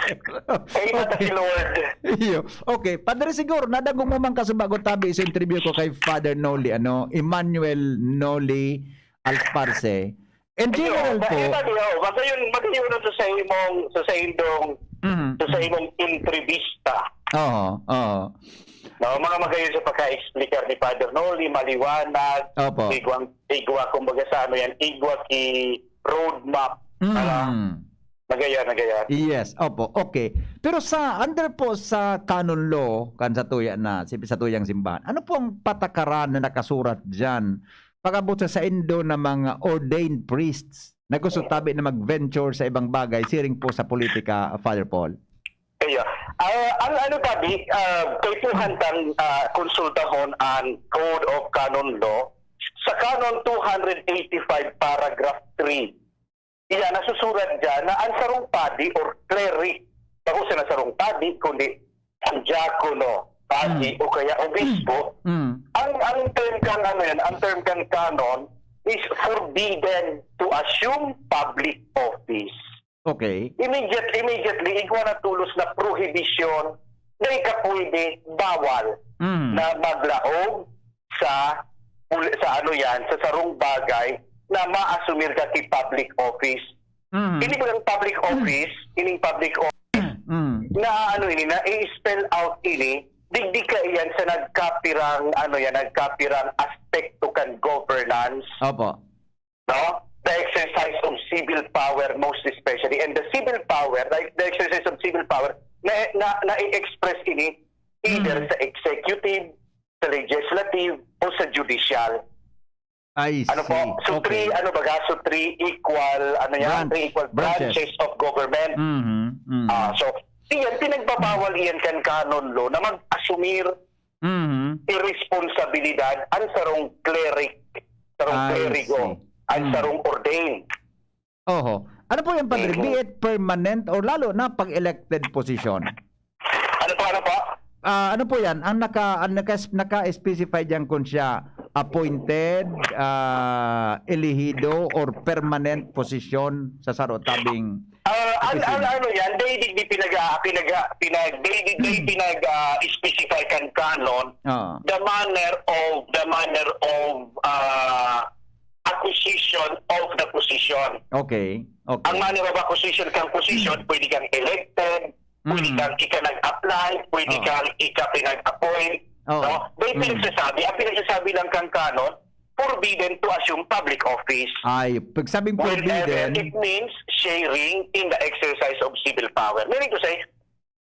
Kay Tata Okay. si Lord. Iyo. Okay. Padre, siguro, nadangog mo man kaso bago tabi sa interview ko kay Father Noli, ano, Emmanuel Noli Alparse. In Ayun, general po, sa-, sabi, oh, magayon, magayon sa, sa imong, sa, sa indong, Mhm. sa, sa imong entrevista. Oo, oo. No, mga magayon sa pagka-explicar ni Father Noli, maliwanag, Opo. igwang, igwa, kumbaga sa ano yan, igwa ki roadmap. Mm. Ano? Nagaya, nagaya. Yes, opo. Okay. Pero sa, under po sa canon law, kan sa tuya na, si, sa tuyang simbahan, ano po ang patakaran na nakasurat diyan? Pag-abot sa saindo na mga ordained priests na gusto tabi na mag-venture sa ibang bagay, siring po sa politika, Father Paul? Kaya, ah, ang ano tabi, ah, kaipuhan tang, ah, konsultahon ang Code of Canon Law sa Canon two hundred eighty-five, paragraph three. Iya, nasusurat diyan na ang sarong padi or cleric, bako sana sarong padi, kundi ang diakono, padi, Mm. o kaya obispo, Mm. ang, ang term kan ano yan, ang term kan canon is forbidden to assume public office. Okay. Immediate-, immediately, igwa na tulos na prohibition, na ikapwede, bawal Mm. na maglaog sa pul-, sa ano yan, sa sarong bagay na maasumir ka ki public office. Mm. Ini bagang public office, ining public office, Mm. na ano ini, na i-spell out ini, digdi ka iyan sa nagkapirang, ano yan, nagkapirang aspekto kan governance. Opo. No? the exercise of civil power, most especially. And the civil power, the, the exercise of civil power, na, na, na-express ini either Mm. sa executive, sa legislative, o sa judicial. I see. Ano po? So, Okay. three, ano baga? So, three equal, ano yan? Branch. Three equal Branches. branches of government. Mhm, mhm. Ah, so, iyan, pinagbabawal iyan kan canon law na mag-asumir Mhm. irresponsibilidad ang sarong cleric, sarong I klerigo, see. ang Mm. sarong ordained. Oho. Ano po yan, Padre? Mhm. Be it permanent or lalo na pag elected position? Ano po, ano po? Ah, ano po yan? Ang naka, ang naka, naka-specify diyan kung siya appointed, ah, elehido, or permanent position sa saro-tabing Ah, ang, ang opisina? ano yan, they did di pinag, ah, pinag, ah, pinag, they did they Hmm. pinag, ah, specify kan canon Ah. the manner of, the manner of ah, acquisition of the position. Okay. Okay. Ang manner of acquisition kang position, pwede kang elected, pwede Mm. kang ika nag-apply, pwede Oo. kang ika pinag-appoint. Oo. No? May Mm. pinagsasabi, ang pinagsasabi lang kang canon, forbidden to assume public office. Ay, pagsabing Whenever forbidden, it means sharing in the exercise of civil power. Meaning to say,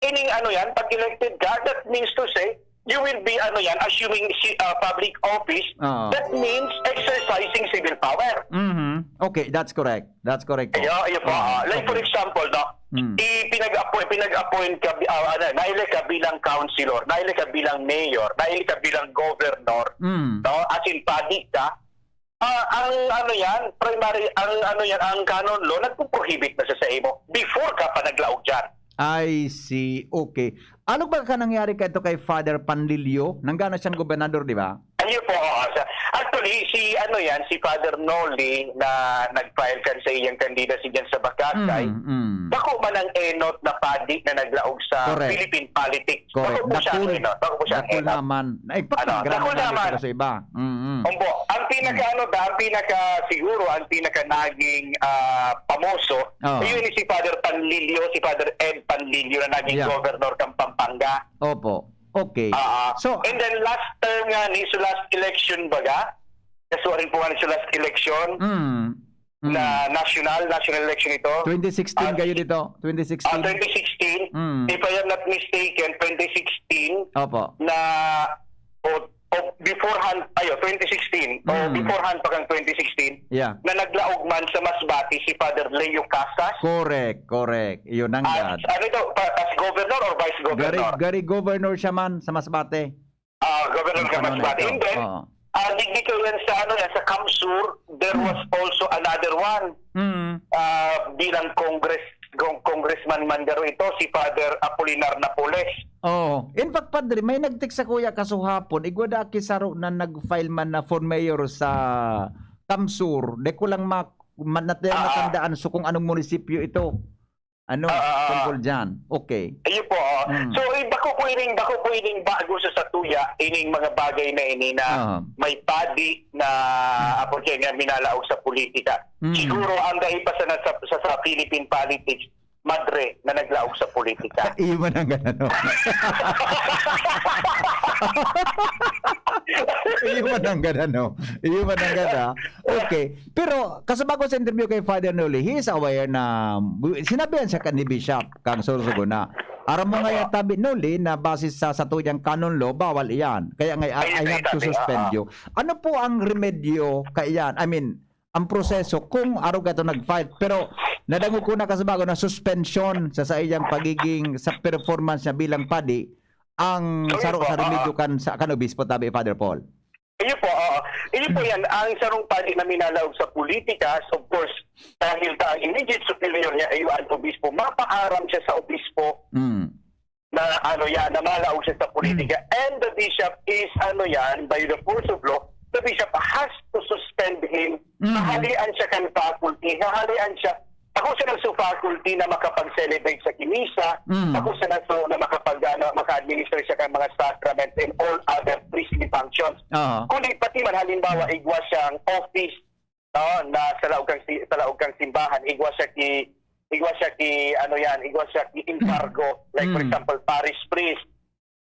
ining ano yan, pag elected ka, that means to say, you will be ano yan, assuming si, ah, public office, Oo. that means exercising civil power. Mhm. Okay, that's correct. That's correct po. Ayo, ayo po. Oo, Ah, like for okay. example, no, Mm. ipinag-appoint, pinag-appoint ka, ah, ano, naili ka bilang councilor, naili ka bilang mayor, naili ka bilang governor, Mm. no, as in padi ka, ah, ang ano yan, primary, ang ano yan, ang canon law, nagpo-prohibit na siya sa imo before ka pa naglaog dyan. I see. Okay. Ano ba ka nangyari ka ito kay Father Panlilio? Nanggana siyang gobernador, di ba? Ayun po, oo. Sa, actually, si ano yan, si Father Noli na nag-file kan sa iyang candidacy dyan sa Bakakay, Mm, mm. bako man ang enot na padi na naglaog sa Correct. Philippine politics. Correct. Bako po siya ang Dakul, enot. Bako po siya ang dakul enot. naman. Ay, Ano, dakul naman. Sa iba. Mm, mm. Ombo, ang pinaka ano ba, ang pinaka siguro, ang pinaka naging ah, pamoso, Oo. yun si Father Panlilio, si Father Ed Panlilio na naging Yeah. governor ng Pampanga. Opo. Okay. Ah, So, and then last term nga ni, so last election baga, kasi rin po nga ni, so last election mm, mm. na national, national election ito. twenty sixteen Ah, kayo dito? Ah, twenty sixteen? twenty sixteen, Mm. if I am not mistaken, twenty sixteen Opo. na, o, o beforehand, ayo, twenty sixteen, o Mm. beforehand pa kang twenty sixteen, Yeah. na naglaog man sa Masbate si Father Leo Casas. Correct, correct. Yun ang As, yan. ano ito, pa- as governor or vice Gari, governor? gari governor siya man sa Masbate. Ah, governor Ang ka panahon na Masbate. ito. And then, Oo. ah, digdi ko yan sa, ano, yan, sa Kamsur, there was also another one Mm. ah, bilang Congress, Cong- Congressman man garo ito, si Father Apolinar Napoles. Oo. In fact, Padre, may nag-text sa kuya kasuhapon, igwa da aki saro na nag-file man na for mayor sa Kamsur. Di ko lang ma, ma, nat-, Ah. matandaan so kung anong munisipyo ito. Ano, Ah, ah, ah. tungkol dyan. Okay. Ayun po. Oh. Mm. So, eh, bako po ining, bako po ining bago sa satuya, ining mga bagay na ini na Ah. may padi na, apo siya nga, minalaog sa politika. Mm. Siguro ang dai pa sa, sa, sa, sa Philippine politics, madre na naglaog sa politika. Iyo man ang ganano. Iyo man ang ganano. Iyo man ang gana. Okay. Pero, kasabako sa interview kay Father Noli, he is aware na, sinabihan siya ka ni Bishop, kang Sorsogon na, aram mo nga Opo. Yan, tabi Noli, na base sa, sa tuyang canon law, bawal iyan. Kaya nga, I, Ayun, I have to ayun, suspend ah, you. Ano po ang remedyo kaiyan? I mean, ang proseso kung arog ato nag-fight. Pero nadangog ko na kasabako na suspension sa saiyang pagiging sa performance niya bilang padi ang Sorry saro po, sa ah. remedyo kan sa kan obispo tabi, Father Paul. Iyo po, oo. Iyo po yan. Ang sarong padi na minalaog sa politika, of course, dahil ta ang immediate superior niya ay ang obispo, mapaaram siya sa obispo Mm. na ano yan, na malaog siya sa politika. And the bishop is, ano yan, by the force of law, the bishop has to suspend him. Mm. Pahalian siya kan faculty, hahalian siya. Ako siya nagsu faculty na makapag-celebrate sa kimisa, Mm. ako siya nagsu na makapag, ano, maka-administer siya kan mga sacrament and all other priestly functions. Oo. Kundi pati man halimbawa, igwa siyang office, no, na sa laog kang si-, sa laog kang simbahan, igwa siya ki, igwa siya ki, ano yan, igwa siya ki encargo, like for Mm. example, parish priest,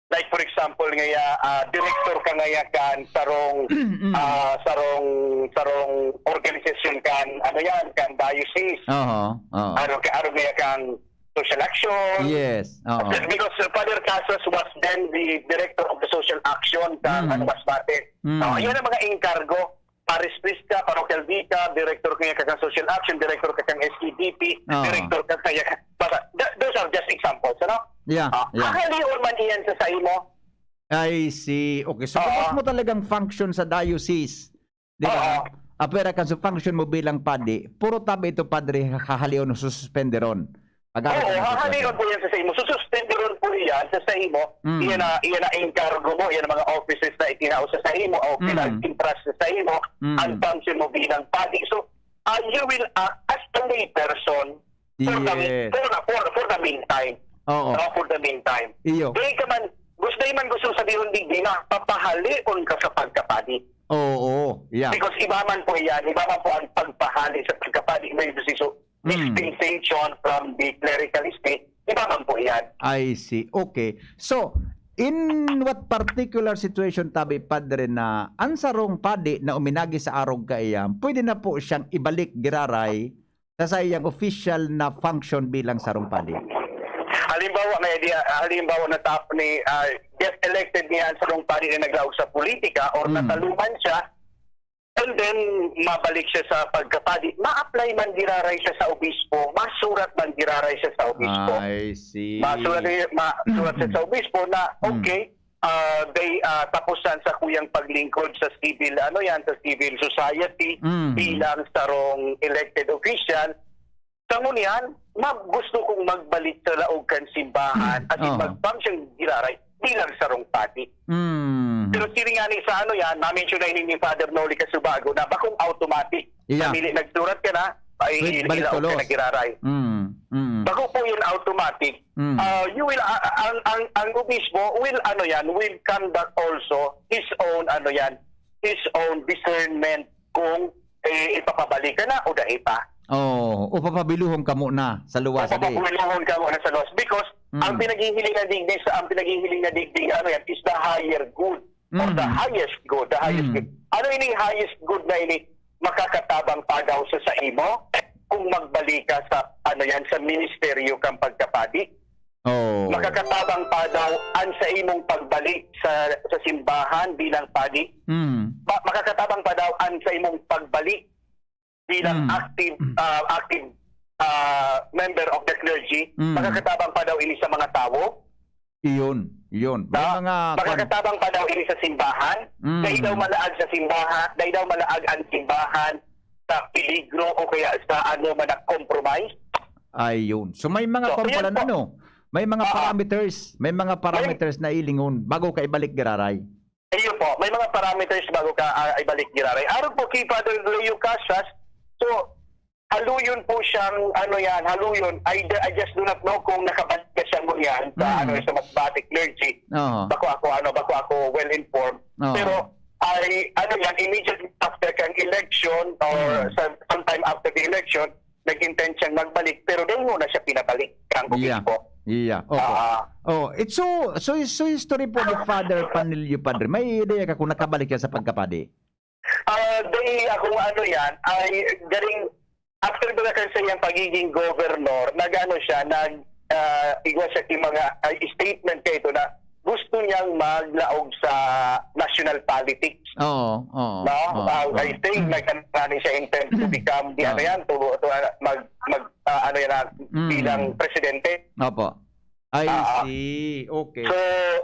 Like, for example, ngaya, ah, director ka ngaya kan sarong, ah, sarong, sarong organisasyon kan, ano yan, kan diocese. Oo, oo. Ano, ka, ano ngaya kan social action. Yes, oo. Because Father Casas was then the director of the social action kan, Mm. ano, Masbate. Mm. Oh, yan ang mga encargo. Parish priest ka, parochial vicar, director ka kan social action, director ka kan S K D P, Oo. director ka kaya, basta, th- those are just examples, ano? Yeah, Ah, yeah. Hahalion man iyan sa saimo. I see. Okay, so Oo. kapag mo talagang function sa diocese, di ba? Oo. Apera kan sa function mo bilang padi, puro tabi ito, padre, hahalion o sususpenderon. Pag-aaraw Oo, ka ng hahalion sitwasyon. po yan sa saimo. Sususpenderon po yan sa saimo. Mm. Iyan na, iyan na encargo mo, iyan ang mga offices na itinao sa saimo o Mm. pinag-entrust sa saimo, Mm. ang function mo bilang padi. So, uh, you will act as a lay person for the, Yes. for the, for, for the meantime. Oo. No, for the meantime. Iyo. Di ka man, gusto man gusto sabihon digdi na papahalion ka sa pagkapadi. Oo, yeah. Because iba man po yan, iba man po ang pagpahali sa pagkapadi, may decision, Mm. dispensation from the clerical state, iba man po yan. I see. Okay. So, in what particular situation tabi, padre, na ang sarong padi na uminagi sa arog kaiyan, pwede na po siyang ibalik giraray sa saiyang official na function bilang sarong padi? Halimbawa, may idea, halimbawa na tap ni, ah, get elected niya ang sarong padi na naglaog sa politika or Mm. nataluman siya, and then mabalik siya sa pagkapadi, ma-apply man giraray siya sa obispo, masurat man giraray siya sa obispo. I see. Masurat, masurat siya sa obispo na, Mm. okay, ah, they, ah, tapos yan sa kuyang paglingkod sa civil, ano yan, sa civil society Mm. bilang sarong elected official. Sa ngunyan, ma-, gusto kong magbalik sa laog kan simbahan at Oo. mag-function giraray bilang sarong padi. Mm. Pero siring nga ni sa ano yan, na-mention na ini ni Father Noli Casubago na bakong automatic. Yeah. Namili, nagsurat ka na, ay Wait, balik ilaog ka tulos. na giraray. Mm. Mm. Bako po yun automatic. Mm. Ah, you will, ah, ang, ang, ang obispo will, ano yan, will conduct also his own, ano yan, his own discernment kung, eh, ipapabalik ka na o dai pa. Oh, o papabiluhon ka muna sa luwas, O adi. papabiluhon ka muna sa luwas. Because Mm. ang pinaghihiling na digdi sa, ang pinaghihiling na digdi, ano yan, is the higher good or the Mm. highest good, the highest Mm. good. Ano ini highest good na ini makakatabang pa daw sa saimo kung magbalik ka sa, ano yan, sa ministeryo kang pagkapadi? Oh. Makakatabang pa daw ang sa imong pagbalik sa, sa simbahan bilang padi? Mm. Ma-, makakatabang pa daw ang sa imong pagbalik bilang Mm. active, ah, active, ah, member of the clergy? Mm. Makakatabang pa daw ini sa mga tawo? Iyon, iyon. May Na mga kwan- makakatabang pa daw ini sa simbahan? Mm. Dahil daw malaag sa simbahan, dahil daw malaag ang simbahan sa peligro o kaya sa ano man na compromise? Ayun. So may mga So, kwan ayan pala, po. ano? May mga Oo. parameters, may mga parameters na ilingon bago ka ibalik giraray. Ayun po, may mga parameters bago ka, ah, ibalik giraray. Aron po kay Father Leo Casas, so, haluyon po siyang, ano yan, haluyon. I, I just do not know kung nakabalik na siya ngunyan sa, Mm. ano, sa Masbate clergy. Oo. Bako ako, ano, bako ako well informed. Oo. Pero, ay, ano yan, immediately after kang election or Mm. sa, sometime after the election, nag-intend siyang magbalik, pero dahil muna siya pinabalik kang Yeah. obispo. Yeah. Opo. Ah. Oh, it's so, so, so history po ni Father Panilio, Padre. May ideya ka kung nakabalik siya sa pagkapadi? Ah, dahil akong ano yan, ay galing, after ba kan sa iyang pagiging governor, nag-ano siya, nag, ah, igwa siya ki mga, ay, statement kaito na gusto niyang maglaog sa national politics. Oo, oo. No? oo, Ah, oo. I think nagkakaroon siya intent to become the Oo. ano yan, to, to, ah, mag, mag, ah, ano yan, ah, Mm. bilang presidente. Opo. I Ah, ah. see. Okay. So,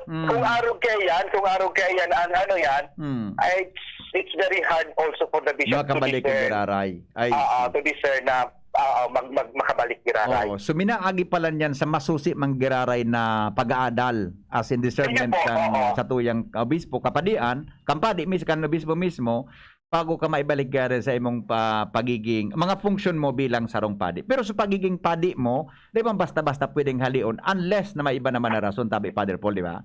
Mm. kung arog kaya yan, kung arog kaya yan, ang ano yan, Mm. ay, it's, it's very hard also for the bishop to Makabalik discern. giraray. I Ah, ah, see. to discern na ah, mag, mag, makabalik giraray. Oo. So, minaagi pala niyan sa masusi mang giraray na pag-aadal, as in discernment Sige po, kan oo. satuyang obispo, kapadian, kan padi mis-, kan obispo mismo, bago ka maibalik giraray sa imong pa-, pagiging, mga function mo bilang sarong padi. Pero sa pagiging padi mo, di ba basta-basta pwedeng halion unless na may iba naman na rason, tabi Father Paul, di ba?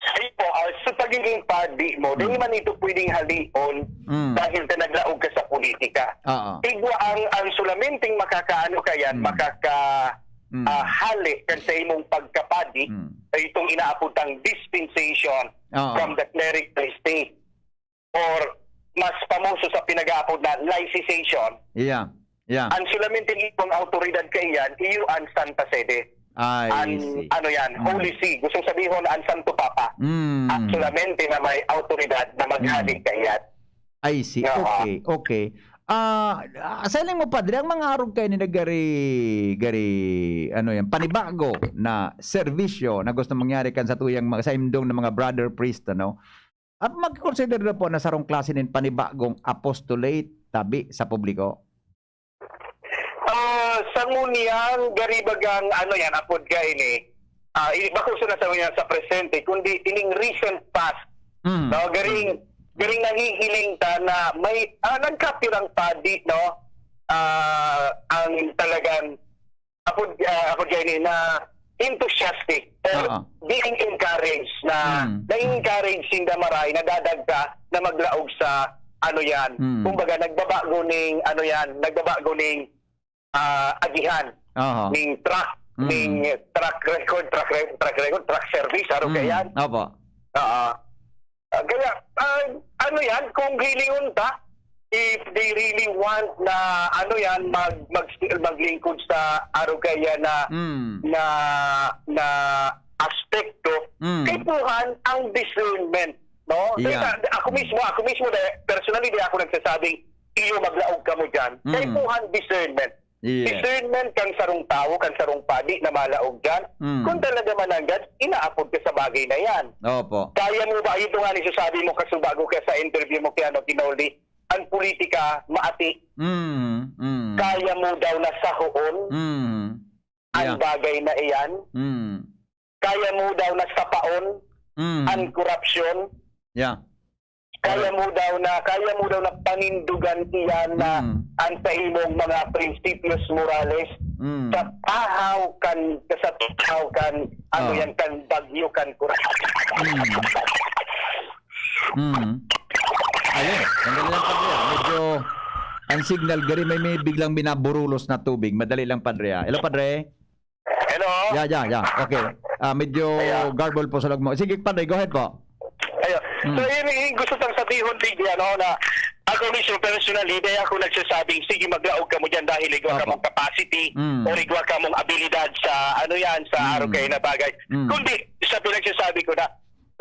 Ayun po, ah, sa pagiging padi mo, Mm. di man ito pwedeng halion Mm. dahil ka naglaog ka sa politika. Oo. Igwa ang, ang sulamenteng makakaano ka yan, Mm. makaka, Mm. ah, hale kan sa imong pagkapadi, Mm. ay itong inaapod tang dispensation Oo. from the clerical state. Or mas pamoso sa pinag-aapod na laicization, Yeah. Yeah. ang solamente nitong autoridad kaiyan, iyo ang Santa Sede. I Ang, see. ano yan, Mm. Holy See. Gustong sabihon, ang Santo Papa. Mm. Ang solamente na may autoridad na maghali Mm. kaiyan. I see. Oo. Okay, okay. Ah, ah, sa hiling mo, Padre, ang mga arog kaini na gari, gari, ano yan, panibago na serbisyo na gusto mangyari kan sa tuyang mga, sa indong na mga brother priest, ano? At magkonsidera na po na sarong klase nin panibagong apostolate tabi sa publiko? Ah, sa ngunyan, gari bagang, ano yan, apod ka ini. Ah, i-, bako sa nasa ngunyan sa presente, kundi ining recent past. Mm. No, garing, garing nahihiling ta na may, ah, nagkapirang padi, no? Ah, ang talagang, apod, ah, apod ka ini, na enthusiastic or Oo. being encouraged na, Mm. na-encourage sinda maray, nadadagta na maglaog sa, ano yan, Mm. kumbaga, nagbabago ning, ano yan, nagbabago ning, ah, agihan, Aha. ning track, Mm. ning track record, track re-, track record, track service, ano Mm. kaya yan? Opo. Oo. Ah, kaya, ah, ano yan, kung hilingon ta, if they really want na, ano yan, mag-, mag-, maglingkod sa arog kaya na, Mm. na, na aspekto, Mm. kaipuhan ang discernment, no? Kaya Yeah. sa-, ako mismo, ako mismo, de-, personally, di ako nagsasabing iyo maglaog kamo dyan. Mm. Kaipuhan discernment. Yes. Discernment kan sarong tawo, kan sarong padi na malaog dyan. Mm. Kung talaga mananggad, inaapod ka sa bagay na yan. Opo. Kaya mo ba, ito nga ni sasabi mo, kasubago ka sa interview mo kay ano, Kinoli, ang politika, maati. Mm, mm. Kaya mo daw na sahoon Mm. ang Yeah. bagay na iyan? Mm. Kaya mo daw na sapaon Mm. ang korupsyon? Yeah. Kaya Correct. mo daw na, kaya mo daw na panindugan iyan na Mm. ang sa imong mga prinsipyos morales Mm. sa tahaw kan, sa tahaw kan, ano Oh. yan, kan bagyo kan korupsyon. Mm. Mm. Ayun, sandali lang, Padre, ah. Medyo ang signal, gari may, may biglang binaburulos na tubig. Madali lang, Padre, ah. Hello, Padre. Hello? Yeah, yeah, yeah. Okay. Ah, medyo Ayan. garbled po sa log mo. Sige, Padre, go ahead po. Ayun. Mm. So, yun, yun gusto kong sabihon, Digby, ano, na ako mismo, personally, di ako nagsasabing, "Sige, maglaog kamo dyan dahil igwa Opo. kamong capacity Mm. or igwa kamong abilidad sa, ano yan, sa Mm. arog kayo na bagay." Mm. Kundi, sa pinagsasabi ko na,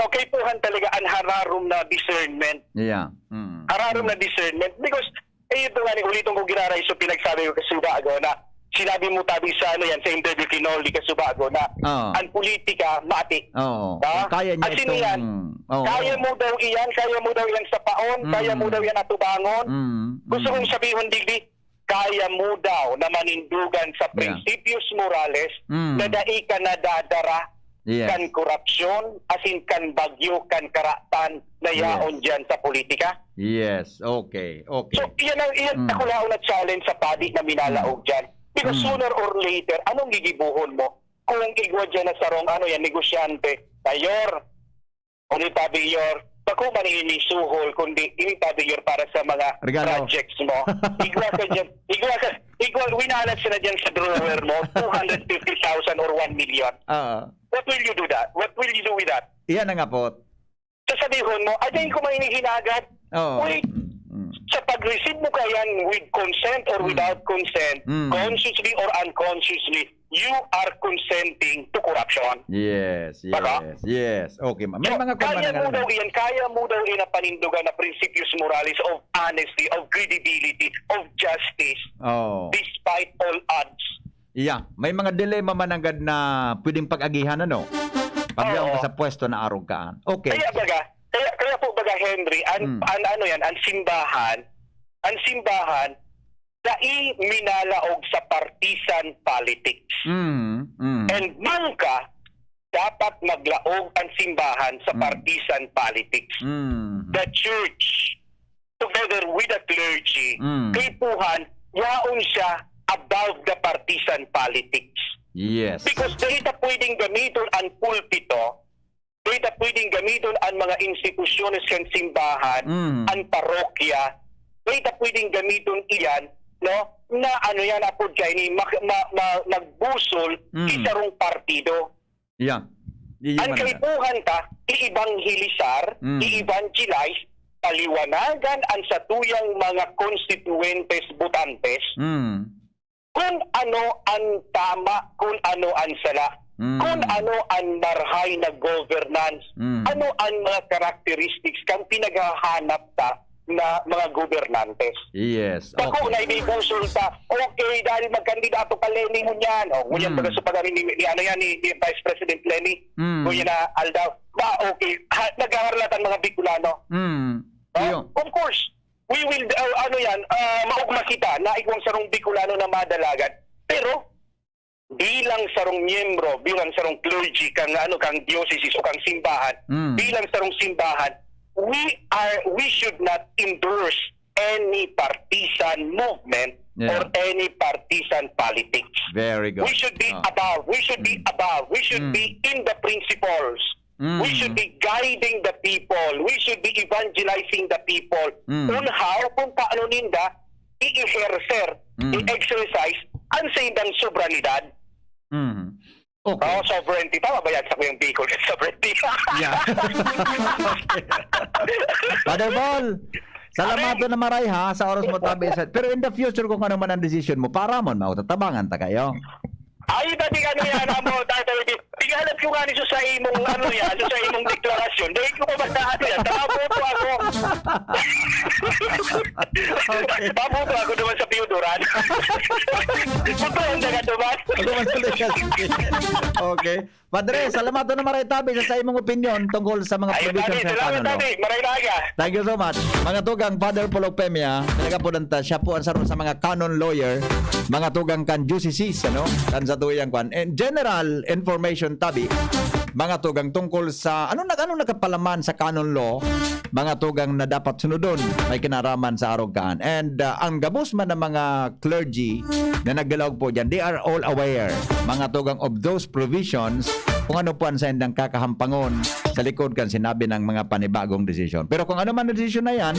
okay, puhan talaga ang hararom na discernment. Yeah. Mm. Hararom na Mm. discernment. Because, eh, ito nga, ni ulitin ko giraray, so pinagsabi ko kasi bago na sinabi mo tabi sa, ano yan, sa interview kay Nolly Casubago na Oo. ang politika, mati. Oo. Ha? Kaya niya As in itong yan, oo. kaya mo daw iyan, kaya mo daw iyan sapaon, Mm. kaya mo daw iyan atubangon. Mm. Gusto Mm. kong sabihon, Digby, kaya mo daw na manindugan sa Yeah. prinsipyos morales Mm. na dai ka nadadara Yes. kan korupsyon, as in kan bagyo, kan karatan na Yes. yaon diyan sa politika. Yes. Okay. Okay. So, iyan ang, iyan Mm. dakulaon na challenge sa padi na minalaog Mm. diyan. Because Mm. sooner or later, anong gigibuhon mo kung igwa diyan na sarong, ano yan, negosyante? Mayor, kung ipabigyor, bako man ini suhol, kundi ini pabigyor para sa mga Regalo. projects mo. Igwa ka diyan, igwa ka, igwa, winalat siya na diyan sa drawer mo, two hundred fifty thousand or one million. Oo. What will you do that? What will you do with that? Iyan ang apot. Sasabihin mo, "Ay, dahil ko may hinagad." Oo. Uy, Mm, mm. sa pag-receive mo kaya with consent or Mm. without consent, Mm. consciously or unconsciously, you are consenting to corruption. Yes, Diba? yes, yes. Okay, ma-, may So, mga kaya kumanan mo na daw naman. iyan, kaya mo daw iyan na panindugan na principios morales of honesty, of credibility, of justice, Oo. despite all odds. Iya, may mga dilemma man nanggad na pwedeng pag-agihan, ano? Pag Oo. yaon ka sa pwesto na arog kaan. Okay. Kaya baga, kaya, kaya po baga, Henry, an, Mm. an, ano yan, ang simbahan, ang simbahan, dai minalaog sa partisan politics. Mm, mm. And nunca dapat maglaog ang simbahan sa Mm. partisan politics. Mm. The church, together with the clergy, Mm. kaipuhan, yaon siya above the partisan politics. Yes. Because dai ta pwedeng gamiton ang pulpito, dai ta pwedeng gamiton ang mga institusyones kan simbahan, Mm. ang parokya, dai ta pwedeng gamiton iyan no, na ano yan, apod kaini, mak-, ma-, ma-, magbusol Mm. sa sarong partido. Yeah. Iyo Ang man na. kaipuhan ta, iibanghelisar, Mm. i-evangelize, paliwanagan ang satuyang mga konstituyentes, botantes, Mm. kung ano ang tama, kung ano ang sala, Mm. kung ano ang marahay na governance, Mm. ano ang mga characteristics kang pinaghahanap ta na mga gobernantes. Yes. Bako Okay. na ibibusol ta, okay, dahil magkandidato ka, Leni, ngunyan. O, ngunyan, Mm. baga sa pagano ni, ni, ano yan, ni, ni Vice President Leni, Mm. ngunyan na aldaw. Ba, okay, ha, naghaharlatan mga Bicolano. Mm. No? Iyo. Of course, we will, uh, ano yan, uh, maugma kita na igwang sarong Bicolano na madalagan. Pero, bilang sarong miyembro, bilang sarong clergy, kang, ano, kang diocese o kang simbahan, Mm. bilang sarong simbahan, we are, we should not endorse any partisan movement Yeah. or any partisan politics. Very good. We should be Oh. above. We should be Mm. above. We should Mm. be in the principles. Mm. We should be guiding the people. We should be evangelizing the people Mm. on how, kung paano ninda i-ehercer, Mm. i-exercise ang saindang soberanidad. Mm. Okay. Oh, sovereignty. Tama ba yan? Sa yung Bicol, sovereignty. Yeah. Okay. Father Paul, salamat Amen. na maray ha, sa oras mo tabi. Sa, pero in the future, kung ano man ang decision mo, para mo, mautatabangan ta kayo. Ay, dati ano yan, amo, Tatay Di. Tinghalat ko nga ni sa imong, ano yan, sa imong deklarasyon. Dahil ko pa basta ano yan, tama po ako. Okay. Tama po ako naman sa piyuduran. Totoo ang dagat naman. Ako man sa legal. Okay. Padre, salamat na maray tabi sa, sa imong opinion tungkol sa mga Ayun, provisions Tabi. ng Salamat, kanon law. Tabi. Maray na aga. Thank you so much. Mga tugang, Father Paul Ocpemia, talaga po nanta, siya po ang saro sa mga canon lawyer, mga tugang kan diocese, ano, kan sa tuyang kwan. And general information, tabi, mga tugang tungkol sa, ano, nag-, ano nakapalaman sa canon law, mga tugang na dapat sunodon, may kinaraman sa arog kaan. And, uh, ang gabos man ng mga clergy na nagdalaog po dyan, they are all aware, mga tugang, of those provisions kung ano po ang saindang kakahampangon sa likod kan sinabi ng mga panibagong desisyon. Pero kung ano man ang desisyon na yan,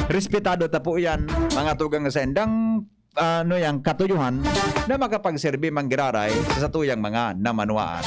respetado ta po yan, mga tugang, sa indang, ano, yang katuyuhan na makapagserbi manggiraray sa satuyang mga namanwaan.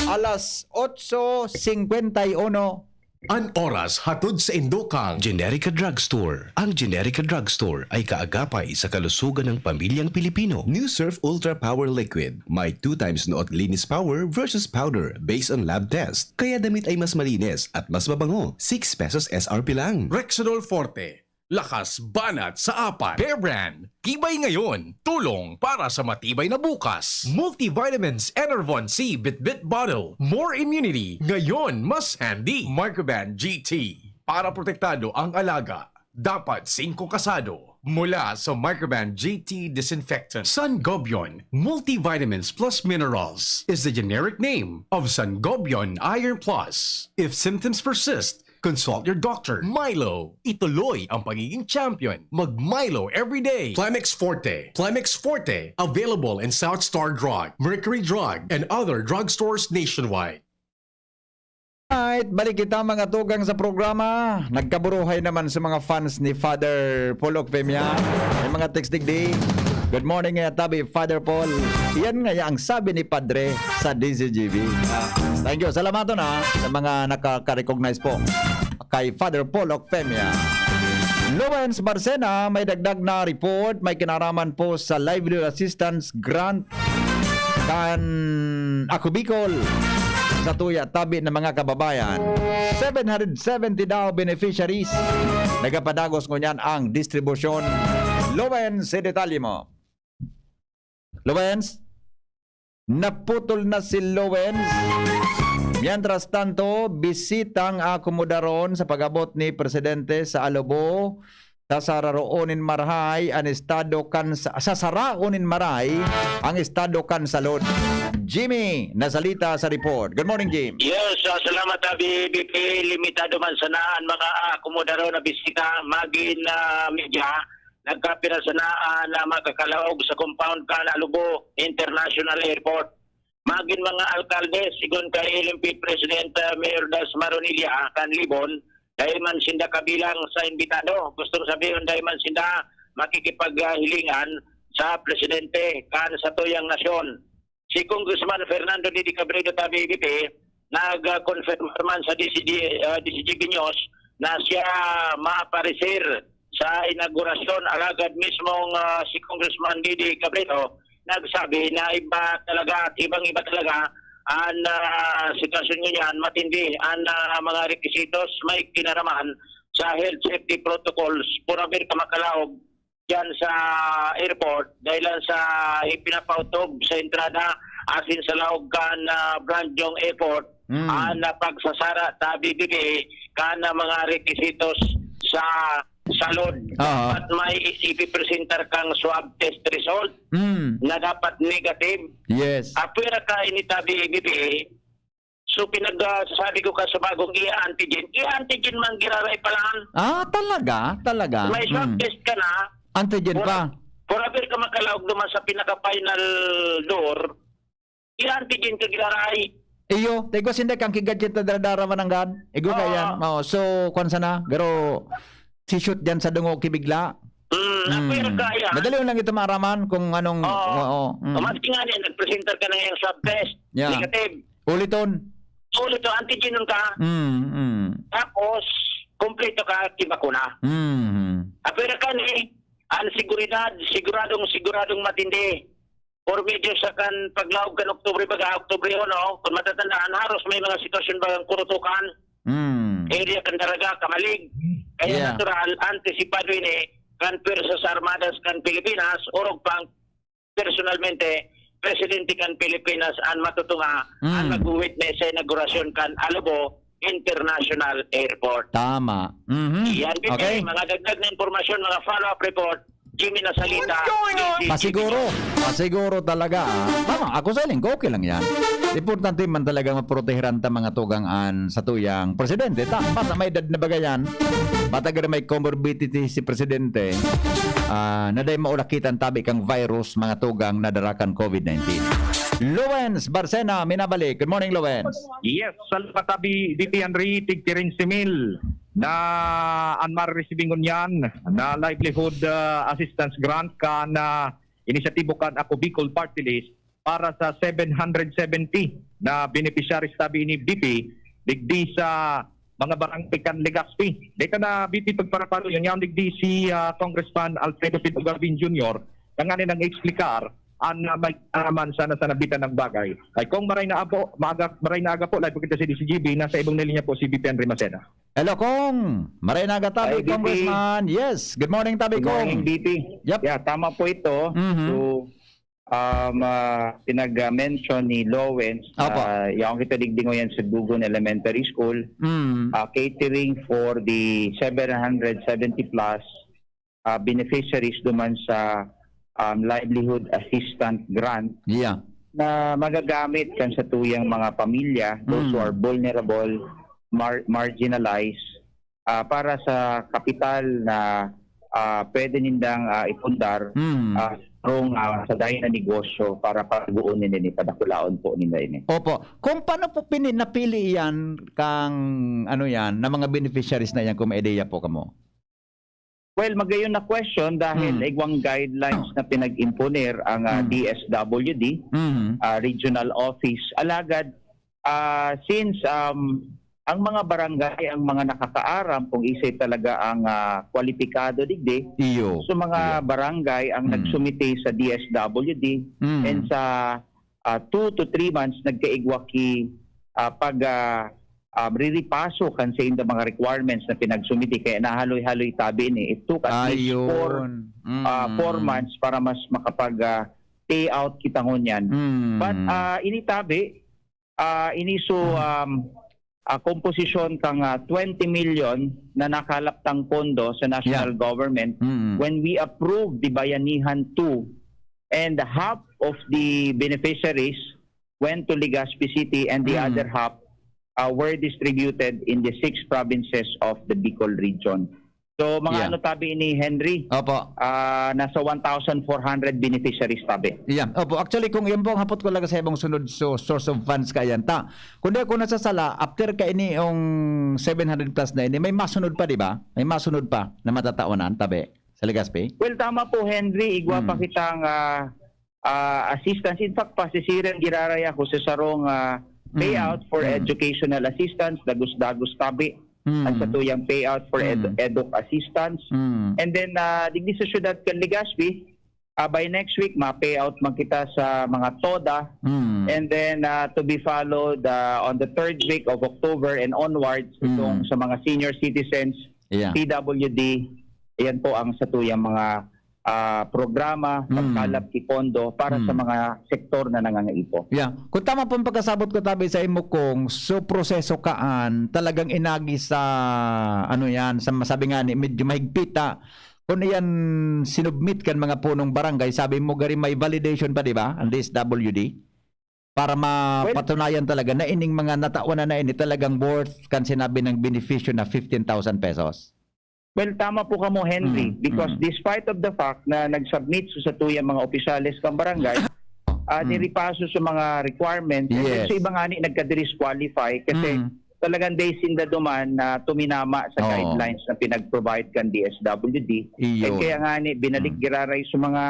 Alas otso singkwenta y uno. An oras hatod sa indo kang Generica Drugstore. Ang Generica Drugstore ay kaagapay sa kalusugan ng pamilyang Pilipino. New Surf Ultra Power Liquid. May two times nood linis power versus powder based on lab test. Kaya damit ay mas malinis at mas mabango. Six pesos S R P lang. Rexidol Forte. Lakas banat sa apat. Bear Brand. Tibay ngayon. Tulong para sa matibay na bukas. Multivitamins Enervon C Bitbit Bottle. More immunity. Ngayon, mas handy. Microban G T. Para protektado ang alaga, dapat singko kasado. Mula sa Microban G T Disinfectant. Sangobion Multivitamins Plus Minerals is the generic name of Sangobion Iron Plus. If symptoms persist, consult your doctor. Milo, ituloy ang pagiging champion. Mag Milo every day. Plemex Forte. Plemex Forte, available in South Star Drug, Mercury Drug, and other drugstores nationwide. Right, balik kita, mga tugang, sa programa. Nagkaburuhay naman sa mga fans ni Father Paul Ocpemia. May mga text digdi. Good morning, eh, tabi, Father Paul. Iyan nga ang sabi ni Padre sa D Z G B. Ah, thank you. Salamaton, ha, sa mga nakaka-recognize po kay Father Paul Ocpemia. Lawrence Barcena, may dagdag na report, may kinaraman po sa Livelihood Assistance Grant kan Ako Bicol. Sa tuya tabi ng mga kababayan, seven hundred seventy daw beneficiaries. Nagapadagos ngunyan ang distribusyon. Lawrence, sa detalye mo. Lawrence, naputol na si Lawrence. Mientras tanto, bisita ang akomodaron sa pag-abot ni Presidente sa Alubo. Sasararoon nin marahay ang estado kan sa, sasaraon nin marahay ang estado kan salud. Jimmy Nasalita sa report. Good morning, Jim. Yes, ah, salamat, ah, B P. Limitado man sana ang mga akomodaron na bisita, magin, ah, media, nagkapira sana, ah, na makakalaog sa compound kan Alubo International Airport. Magin mga alkalde, sigon kay L M P President, ah, Mayor Das Maronilla, ah, kan Libon, dai man sinda kabilang sa imbitado. Gustong sabihon, dai man sinda makikipaghilingan sa presidente kan satuyang nasyon. Si Congressman Fernando Didi Cabredo tabi, B P, nag-confirm man sa D C G, ah, D C G B News na siya maaparecer sa inaugurasyon. Alagad mismong, ah, si Congressman Didi Cabredo nagsabi na iba talaga at ibang-iba talaga ang, ah, sitwasyon ngunyan. Matindi ang, ah, mga requisitos may kinaraman sa health safety protocols. Pura bir ka makalaog diyan sa airport dahil lang sa ipinapautob sa entrada asin sa laog kan, ah, Brandong Airport, Mm. ang, ah, pagsasara ta bibigay kan, ah, mga requisitos sa salud. Aha. Dapat may ipipresentar kang swab test result Mm. na dapat negative. Yes. Apwera ka ini tabi bibigay, So, pinag, ah, sasabi ko ka sa bagong i-antigen. I-antigen man giraray pa lang. Ah, talaga? Talaga? May swab Hmm. test ka na. Antigen Pura-, pa? Purapir ka makalaog naman sa pinaka-final door. I-antigen ka giraray. Iyo, tigo sinda kang kigadget na daradara mananggad. Igo ka Oo. yan. Oo, so, kwan sana, garo, si shoot dyan sa dungo kibigla. Mm, Hmm. apwera ka yan. Madali lang ito maaraman kung anong, Oo. oo, mm. O, maski nga niya, nagpresenta ka na ngayong swab test. Yeah. Negative. Uliton. Ulit to, antigen nun ka. Mm, mm. Tapos, kompleto ka, kibakuna. Mm. Apwera ka ni, ang seguridad, siguradong, siguradong matindi. Por medyo sa kan paglaog kan Oktubre baga, Oktubre uno, kung matatandaan, haros may mga sitwasyon bagang kurutukan. Mm. Area kan Daraga, Kamalig. Kaya Yeah. natural, antisipado ini, kan pwersa sa Armadas kan Pilipinas, orog pang personalmente, presidente kan Pilipinas an matutunga, Mm. an mag-witness sa inaugurasyon kan Alobo International Airport. Tama. Mhm. Yan, Bibi, Okay. mga dagdag na impormasyon, mga follow-up report, Jimmy Nasalita, What's going on? D C G B. Pasiguro. Pasiguro talaga, ah. Tama, ako sa hiling ko, okay lang yan. Importante man talaga maproteheran ta mga tugang an satuyang presidente. Ta, bata may edad na baga yan. Bata gani may comorbidity si presidente. Ah, na dai maulakitan tabi kang virus, mga tugang, na dara kan COVID nineteen. Lowens Barcena, minabalik. Good morning, Lowens. Yes, salamat tabi, D T Henry, tig Kiring Simil na an mariresibi ngunyan na livelihood, ah, assistance grant kan, ah, inisyatibo kan Ako Bicol Party List para sa seven hundred seventy na beneficiaries tabi ni B P digdi sa mga barangay kan Legazpi. Dito na B P pagparaparo yun, yaon digdi si, ah, Congressman Alfredo Pino Garbin Junior, na nga nang explicar an, ah, may naman sana sa nabitan ng bagay. Ay, kung maray na apo, maaga, maray na aga po, live po kita sa D C G B, nasa ibong na linya po si B P Henry Macena. Hello, Kong. Maray na aga tabi, Ay, B P. Congressman. Yes, good morning tabi, Good morning, Kong. B P. Yep. Yeah, tama po ito. Mhm. So, um, ah, pinag-mention ni Lowens, Opo. ah, yaon kita digdi ngunyan sa Dugon Elementary School, Mm. ah, catering for the seven hundred seventy plus, ah, beneficiaries duman sa, um, Livelihood Assistance Grant Yeah. na magagamit kan satuyang mga pamilya, those who Mm. are vulnerable, mar-, marginalized, ah, para sa kapital na, ah, pwede nindang, ah, ipundar, Mm. ah, rong, ah, sa dayon na negosyo para pagbuon nini, padakulaon po ninda ini. Opo. Kung paano po pini-, napili yan kang, ano yan, na mga beneficiaries na yan, kung may ideya po kamo? Well, magayon na question dahil Mm. igwang guidelines na pinag-imponer ang, ah, Mm. D S W D, Mm. ah, regional office. Alagad, ah, since, um, ang mga barangay ang mga nakakaaram kung isay talaga ang, ah, kwalipikado digdi, Iyo. so mga Iyo. barangay ang Mm. nagsumite sa D S W D Mm. and sa, ah, two to three months nagkaigwa ki, ah, pag, ah, um, riripaso kan sa inda mga requirements na pinagsumite. Kaya nahaloy-haloy tabi ni. It took at least four, Ayun. ah, Mm. four months para mas makapag, ah, pay out kita ngunyan. Mm. But, ah, ini tabi, ah, ini so, um, ah, komposisyon kang, ah, twenty million na nakalap tang pondo sa national Yeah. government Mm. when we approved the Bayanihan two, and half of the beneficiaries went to Legazpi City and the Mm. other half, ah, were distributed in the six provinces of the Bicol region. So, mga Yeah. ano tabi ni Henry? Opo. Ah, nasa one thousand four hundred beneficiaries tabi. Yeah. Opo. Actually, kung yun po ang hapot ko lang sa ibang sunod so, source of funds ka yan, ta. Kung di ako nasasala, after ka ini yung seven hundred plus na ini, may masunod pa, di ba? May masunod pa na matatawanan, tabi. Sa Legazpi? Well, tama po, Henry. Igwa pa Hmm. kitang, ah, ah, assistance. In fact, pasisiran giraray ako sa sarong, ah, Hmm. payout for Hmm. educational assistance, dagos-dagos tabi. Hmm. Ang satuyang payout for ed-, Hmm. eduk assistance. Hmm. And then, ah, digdi sa syudad kan Legazpi, ah, by next week, ma-payout man kita sa mga TODA. Hmm. And then, ah, to be followed, ah, on the third week of October and onwards, Hmm. itong sa mga senior citizens, Yeah. P W D, yan po ang satuyang mga, ah, programa, Hmm. pagkalap ki pondo para sa Hmm. mga sektor na nangangaipo. Yeah. Kung tama po ang pagkasabot ko, tabi sa imo, Cong, so proseso kaan, talagang inagi sa, ano yan, sa masabi nga ni, medyo mahigpit, ah. Kung iyan sinubmit kan mga punong barangay, sabi mo, gari may validation pa, di ba? Ang D S W D. Para Well, mapatunayan talaga na ining mga natawan na, na ini talagang worth kan sinabi ng benepisyo na fifteen thousand pesos. Well, tama po kamo, Henry, Mm, because mm. despite of the fact na nag-submit sa, sa tuyang mga opisyales kang barangay, ah, Mm. diripaso sa mga requirements, and then Yes. sa iba nga ni nagka-disqualify kasi Mm. talagang day sinda duman na tuminama sa Oo. guidelines na pinag-provide kan D S W D. Iyon. And kaya nga ni, binalik Mm. giraray sa mga,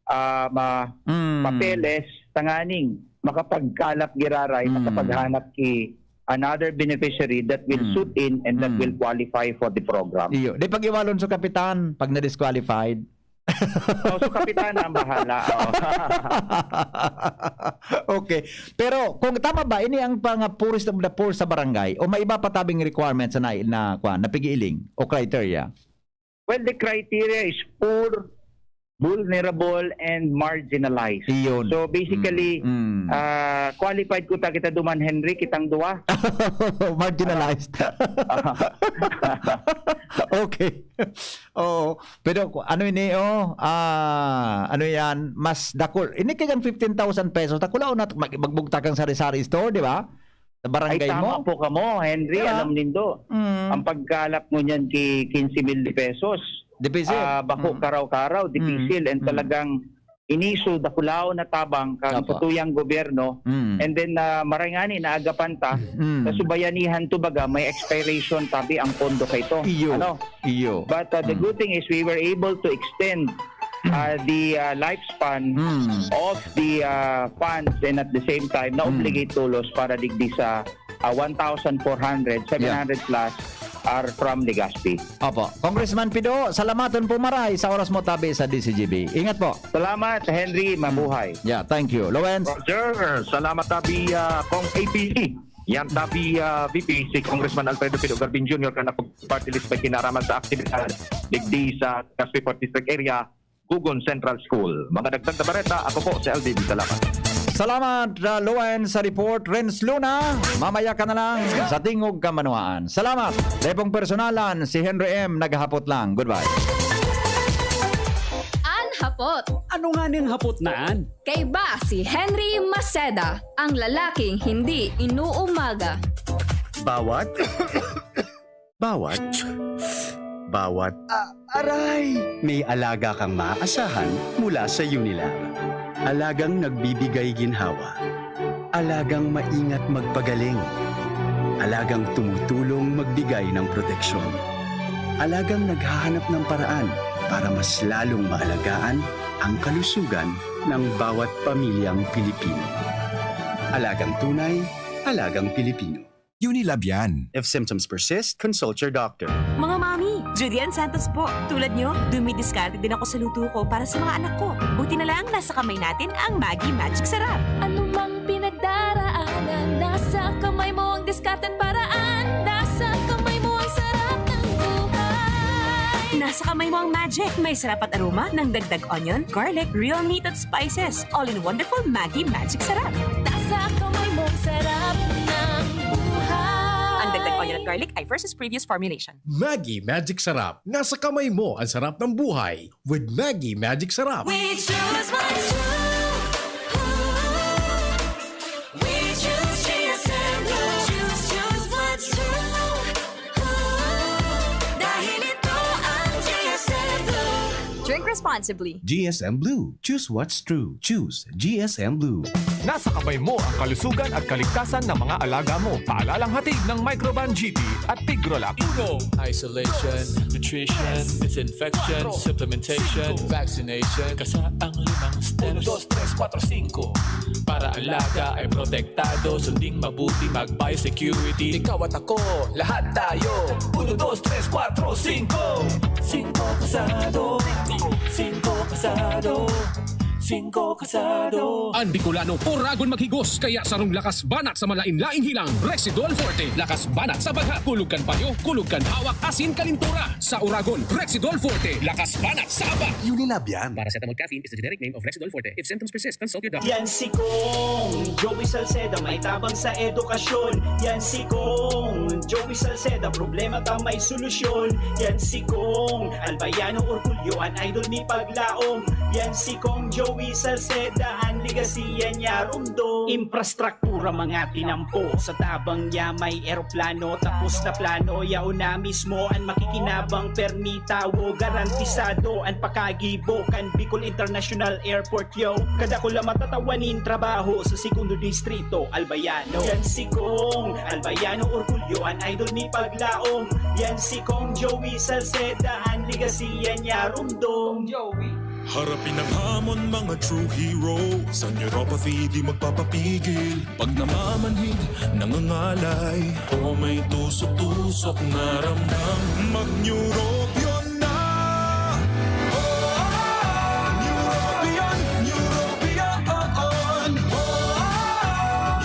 ah, ma-, Mm. papeles, tanganing makapagkalap giraray, Mm. makapaghanap ki another beneficiary that will Mm. suit in and that Mm. will qualify for the program. Iyo. Di pag-iwalon sa kapitan pag na-disqualified. Oh, so kapitan ang bahala. Oh. Okay. Pero kung tama ba, ini ang mga poorest of the poor sa barangay o may iba pa tabing requirements na, na, kwan, na pig-iiling o criteria? Well, the criteria is poor, vulnerable, and marginalized. Iyon. So, basically, Mm, mm. ah, qualified kuta kita duman, Henry, kitang duwa. Marginalized. Ah. Okay. Oo. Pero ku-, ano ini, oh, ah, ano yan, mas dakul-, ini kayang fifteen thousand pesos, dakulaon na mag-, magbugtak kang sari-sari store, di ba? Sa barangay Ay, tama mo? po kamo, Henry. Di ba? Alam nindo, Mm. ang pagkalap mo niyan ki quince mil de pesos, Dipisil. ah, bako Mm. karaw-karaw, Mm. dipisil, and Mm. talagang iniso, dakulaon na tabang kan Opo. satuyang gobyerno. Mm. And then, ah, maray ngani, naagapan ta, Mm. sa subayanihan to baga, may expiration tabi ang pondo kay to. Iyo. Ano? Iyo. But, uh, the Mm. good thing is we were able to extend, uh, the, uh, lifespan Mm. of the, uh, funds, and at the same time, Mm. na-obligate tolos para digdi sa, uh, one thousand four hundred, seven hundred plus are from Legazpi. Opo. Congressman Pido, salamaton po maray sa oras mo tabi sa D C G B. Ingat po. Salamat, Henry. Mabuhay. Yeah, thank you. Lawrence? Roger, salamat tabi, ah, Cong A P E. Yan tabi, ah, V P, si Congressman Alfredo Pido Garbin Junior, kan ako party list may kinaraman sa aktibidad digdi sa Legazpi Fourth District Area, Gugon Central School. Mga dagdag na bareta, ako po si Alvin. Salamat. Salamat, uh, Luan, sa report. Renz Luna, mamaya ka na lang sa Tingog Kamanuaan. Salamat. Dai pong personalan, si Henry M naghahapot lang. Goodbye. An hapot. Ano nga ning hapot na an? Kaiba si Henry Maceda, ang lalaking hindi inuumaga. Bawat, bawat, bawat, ah, aray! May alaga kang maaasahan mula sa Unilag. Alagang nagbibigay ginhawa. Alagang maingat magpagaling. Alagang tumutulong magbigay ng proteksyon. Alagang naghahanap ng paraan para mas lalong maalagaan ang kalusugan ng bawat pamilyang Pilipino. Alagang tunay, alagang Pilipino. Unilab yan. If symptoms persist, consult your doctor. Mga mami, Julian Santos po. Tulad nyo, dumidiskarte din ako sa luto ko para sa mga anak ko. Buti na lang, nasa kamay natin ang Maggi Magic Sarap. Ano mang pinagdaraanan, nasa kamay mo ang diskarte at paraan. Nasa kamay mo ang sarap ng buhay. Nasa kamay mo ang magic. May sarap at aroma ng dagdag onion, garlic, real meat at spices. All in wonderful Maggi Magic Sarap. Nasa kamay mo ang sarap ng buhay. Ang dagdag onion at garlic ay versus previous formulation. Maggi Magic Sarap. Nasa kamay mo ang sarap ng buhay with Maggi Magic Sarap. We choose what's true. We choose G S M Blue. Choose, choose what's true. Dahil ito ang G S M Blue. Drink responsibly. G S M Blue. Choose what's true. Choose G S M Blue. Nasa kamay mo ang kalusugan at kaligtasan ng mga alaga mo. Paalalang hatid ng Microban G P at Tigrolab. Uno, isolation, nutrition, disinfection, supplementation, vaccination, kasaang limang steps. Uno, dos, tres, kuwatro, singko. Para alaga ay protektado, sunding mabuti, mag-biosecurity. Ikaw at ako, lahat tayo. Uno, dos, tres, kuwatro, singko. Singko kasado. Singko kasado. Singko kasado. An Bicolano, oragon maghigos, kaya sarong lakas banat sa malain-laing hilang, Rexidol Forte. Lakas banat sa bagha, kulog kan payo, kulog kan hawak, asin kalintura. Sa oragon, Rexidol Forte. Lakas banat sa aba. Unilab yan. Paracetamol caffeine is the generic name of Rexidol Forte. If symptoms persist, consult your doctor. Yan si Kong Joey Salceda, may tabang sa edukasyon. Yan si Kong Joey Salceda, problema ta may solusyon. Yan si Kong Albayano Orgulyo, an idol mi paglaom. Yan si Kong Joey Salceda, an legasiya niya rumdom. Infrastruktura mga tinampo, sa tabang niya may eroplano. Tapos na plano, yaon na mismo an makikinabang, permi tawo, garantisado an pakagibo kan Bicol International Airport, yo. Kadakula matatawa nin trabaho sa segundo distrito, Albayano. Yan si Kong Albayano Orgulyo, an idol mi paglaom. Yan si Kong Joey Salceda, an legasiya niya rumdom. Harapin ang hamon, mga true hero. Sa neuropathy, di magpapapigil. Pag namamanhid, nangangalay, o may tusok-tusok na ramdam, mag-Neurobion na! Neurobion, Neurobion,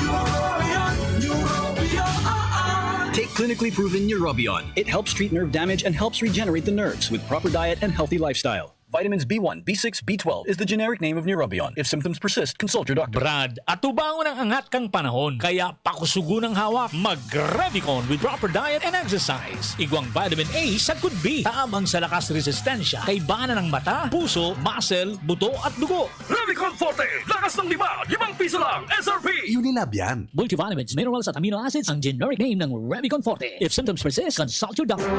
Neurobion, Neurobion. Take clinically proven Neurobion. It helps treat nerve damage and helps regenerate the nerves with proper diet and healthy lifestyle. Vitamins B one, B six, B twelve is the generic name of Neurobion. If symptoms persist, consult your doctor. Brad, atubangon ang angat kan panahon, kaya pakusugon ang hawak. Mag-Revicon with proper diet and exercise. Igwang vitamin A sagkod B, tabang sa lakas resistensya, kaibahan na ng mata, puso, muscle, buto at dugo. Revicon Forte, lakas ng lima, limang piso lang, S R P. Unilab yan. Multivitamins, minerals at amino acids ang generic name ng Revicon Forte. If symptoms persist, consult your doctor.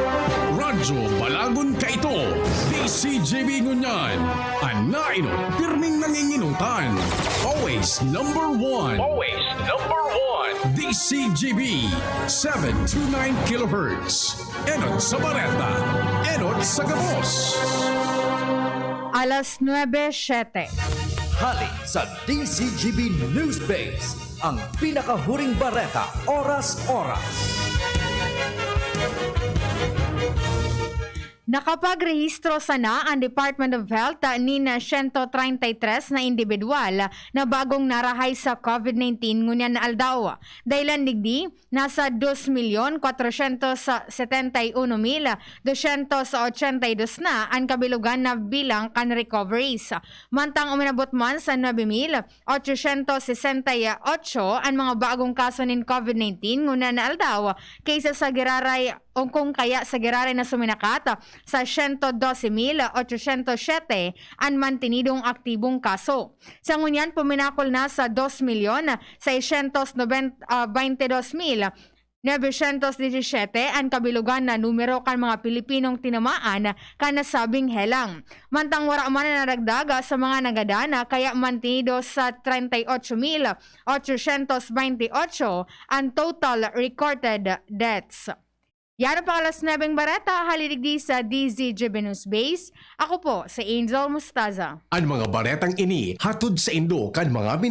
Radyo Balagon kaito, D C G B ngunyan. An naenot, pirming nanginginutan. Always number one. Always number one. D C G B, seven two nine kilohertz. Enot sa bareta, enot sa gabos. Alas nuebe siyete. Hali sa D C G B News Base, ang pinakahuring bareta, oras-oras. Nakapagrehistro sana ang Department of Health nin siyento treinta y tres na indibidwal na bagong narahay sa COVID nineteen ngunyan na aldaw. Dahilan digdi, nasa dos milyon kwatrosyentos setenta y uno mil dosyentos ochenta y dos na an kabilogan na bilang kan recoveries. Mantang uminabot man sa nuebe mil ochosyentos sesenta y ocho an mga bagong kaso nin COVID nineteen ngunyan na aldaw, kaysa sa giraray o kung kaya sa giraray na suminakat sa siyento dose mil ochosyentos siyete an mantenidong aktibong kaso. Sa ngunyan, puminakol na sa dos milyon seiscientos noventa, ah, baynte dos mil novecientos disisyete an kabilogan na numero kan mga Pilipinong tinamaan kan nasabing helang. Mantang wara man na naragdag sa mga nagadana, kaya mantenido sa treinta y ocho mil ochocientos veintiocho an total recorded deaths. Yan ang pang-alas nuebeng bareta, hali digdi sa D Z G B News Base. Ako po si Angel Mustaza. An mga baretang ini hatod saindo kan mga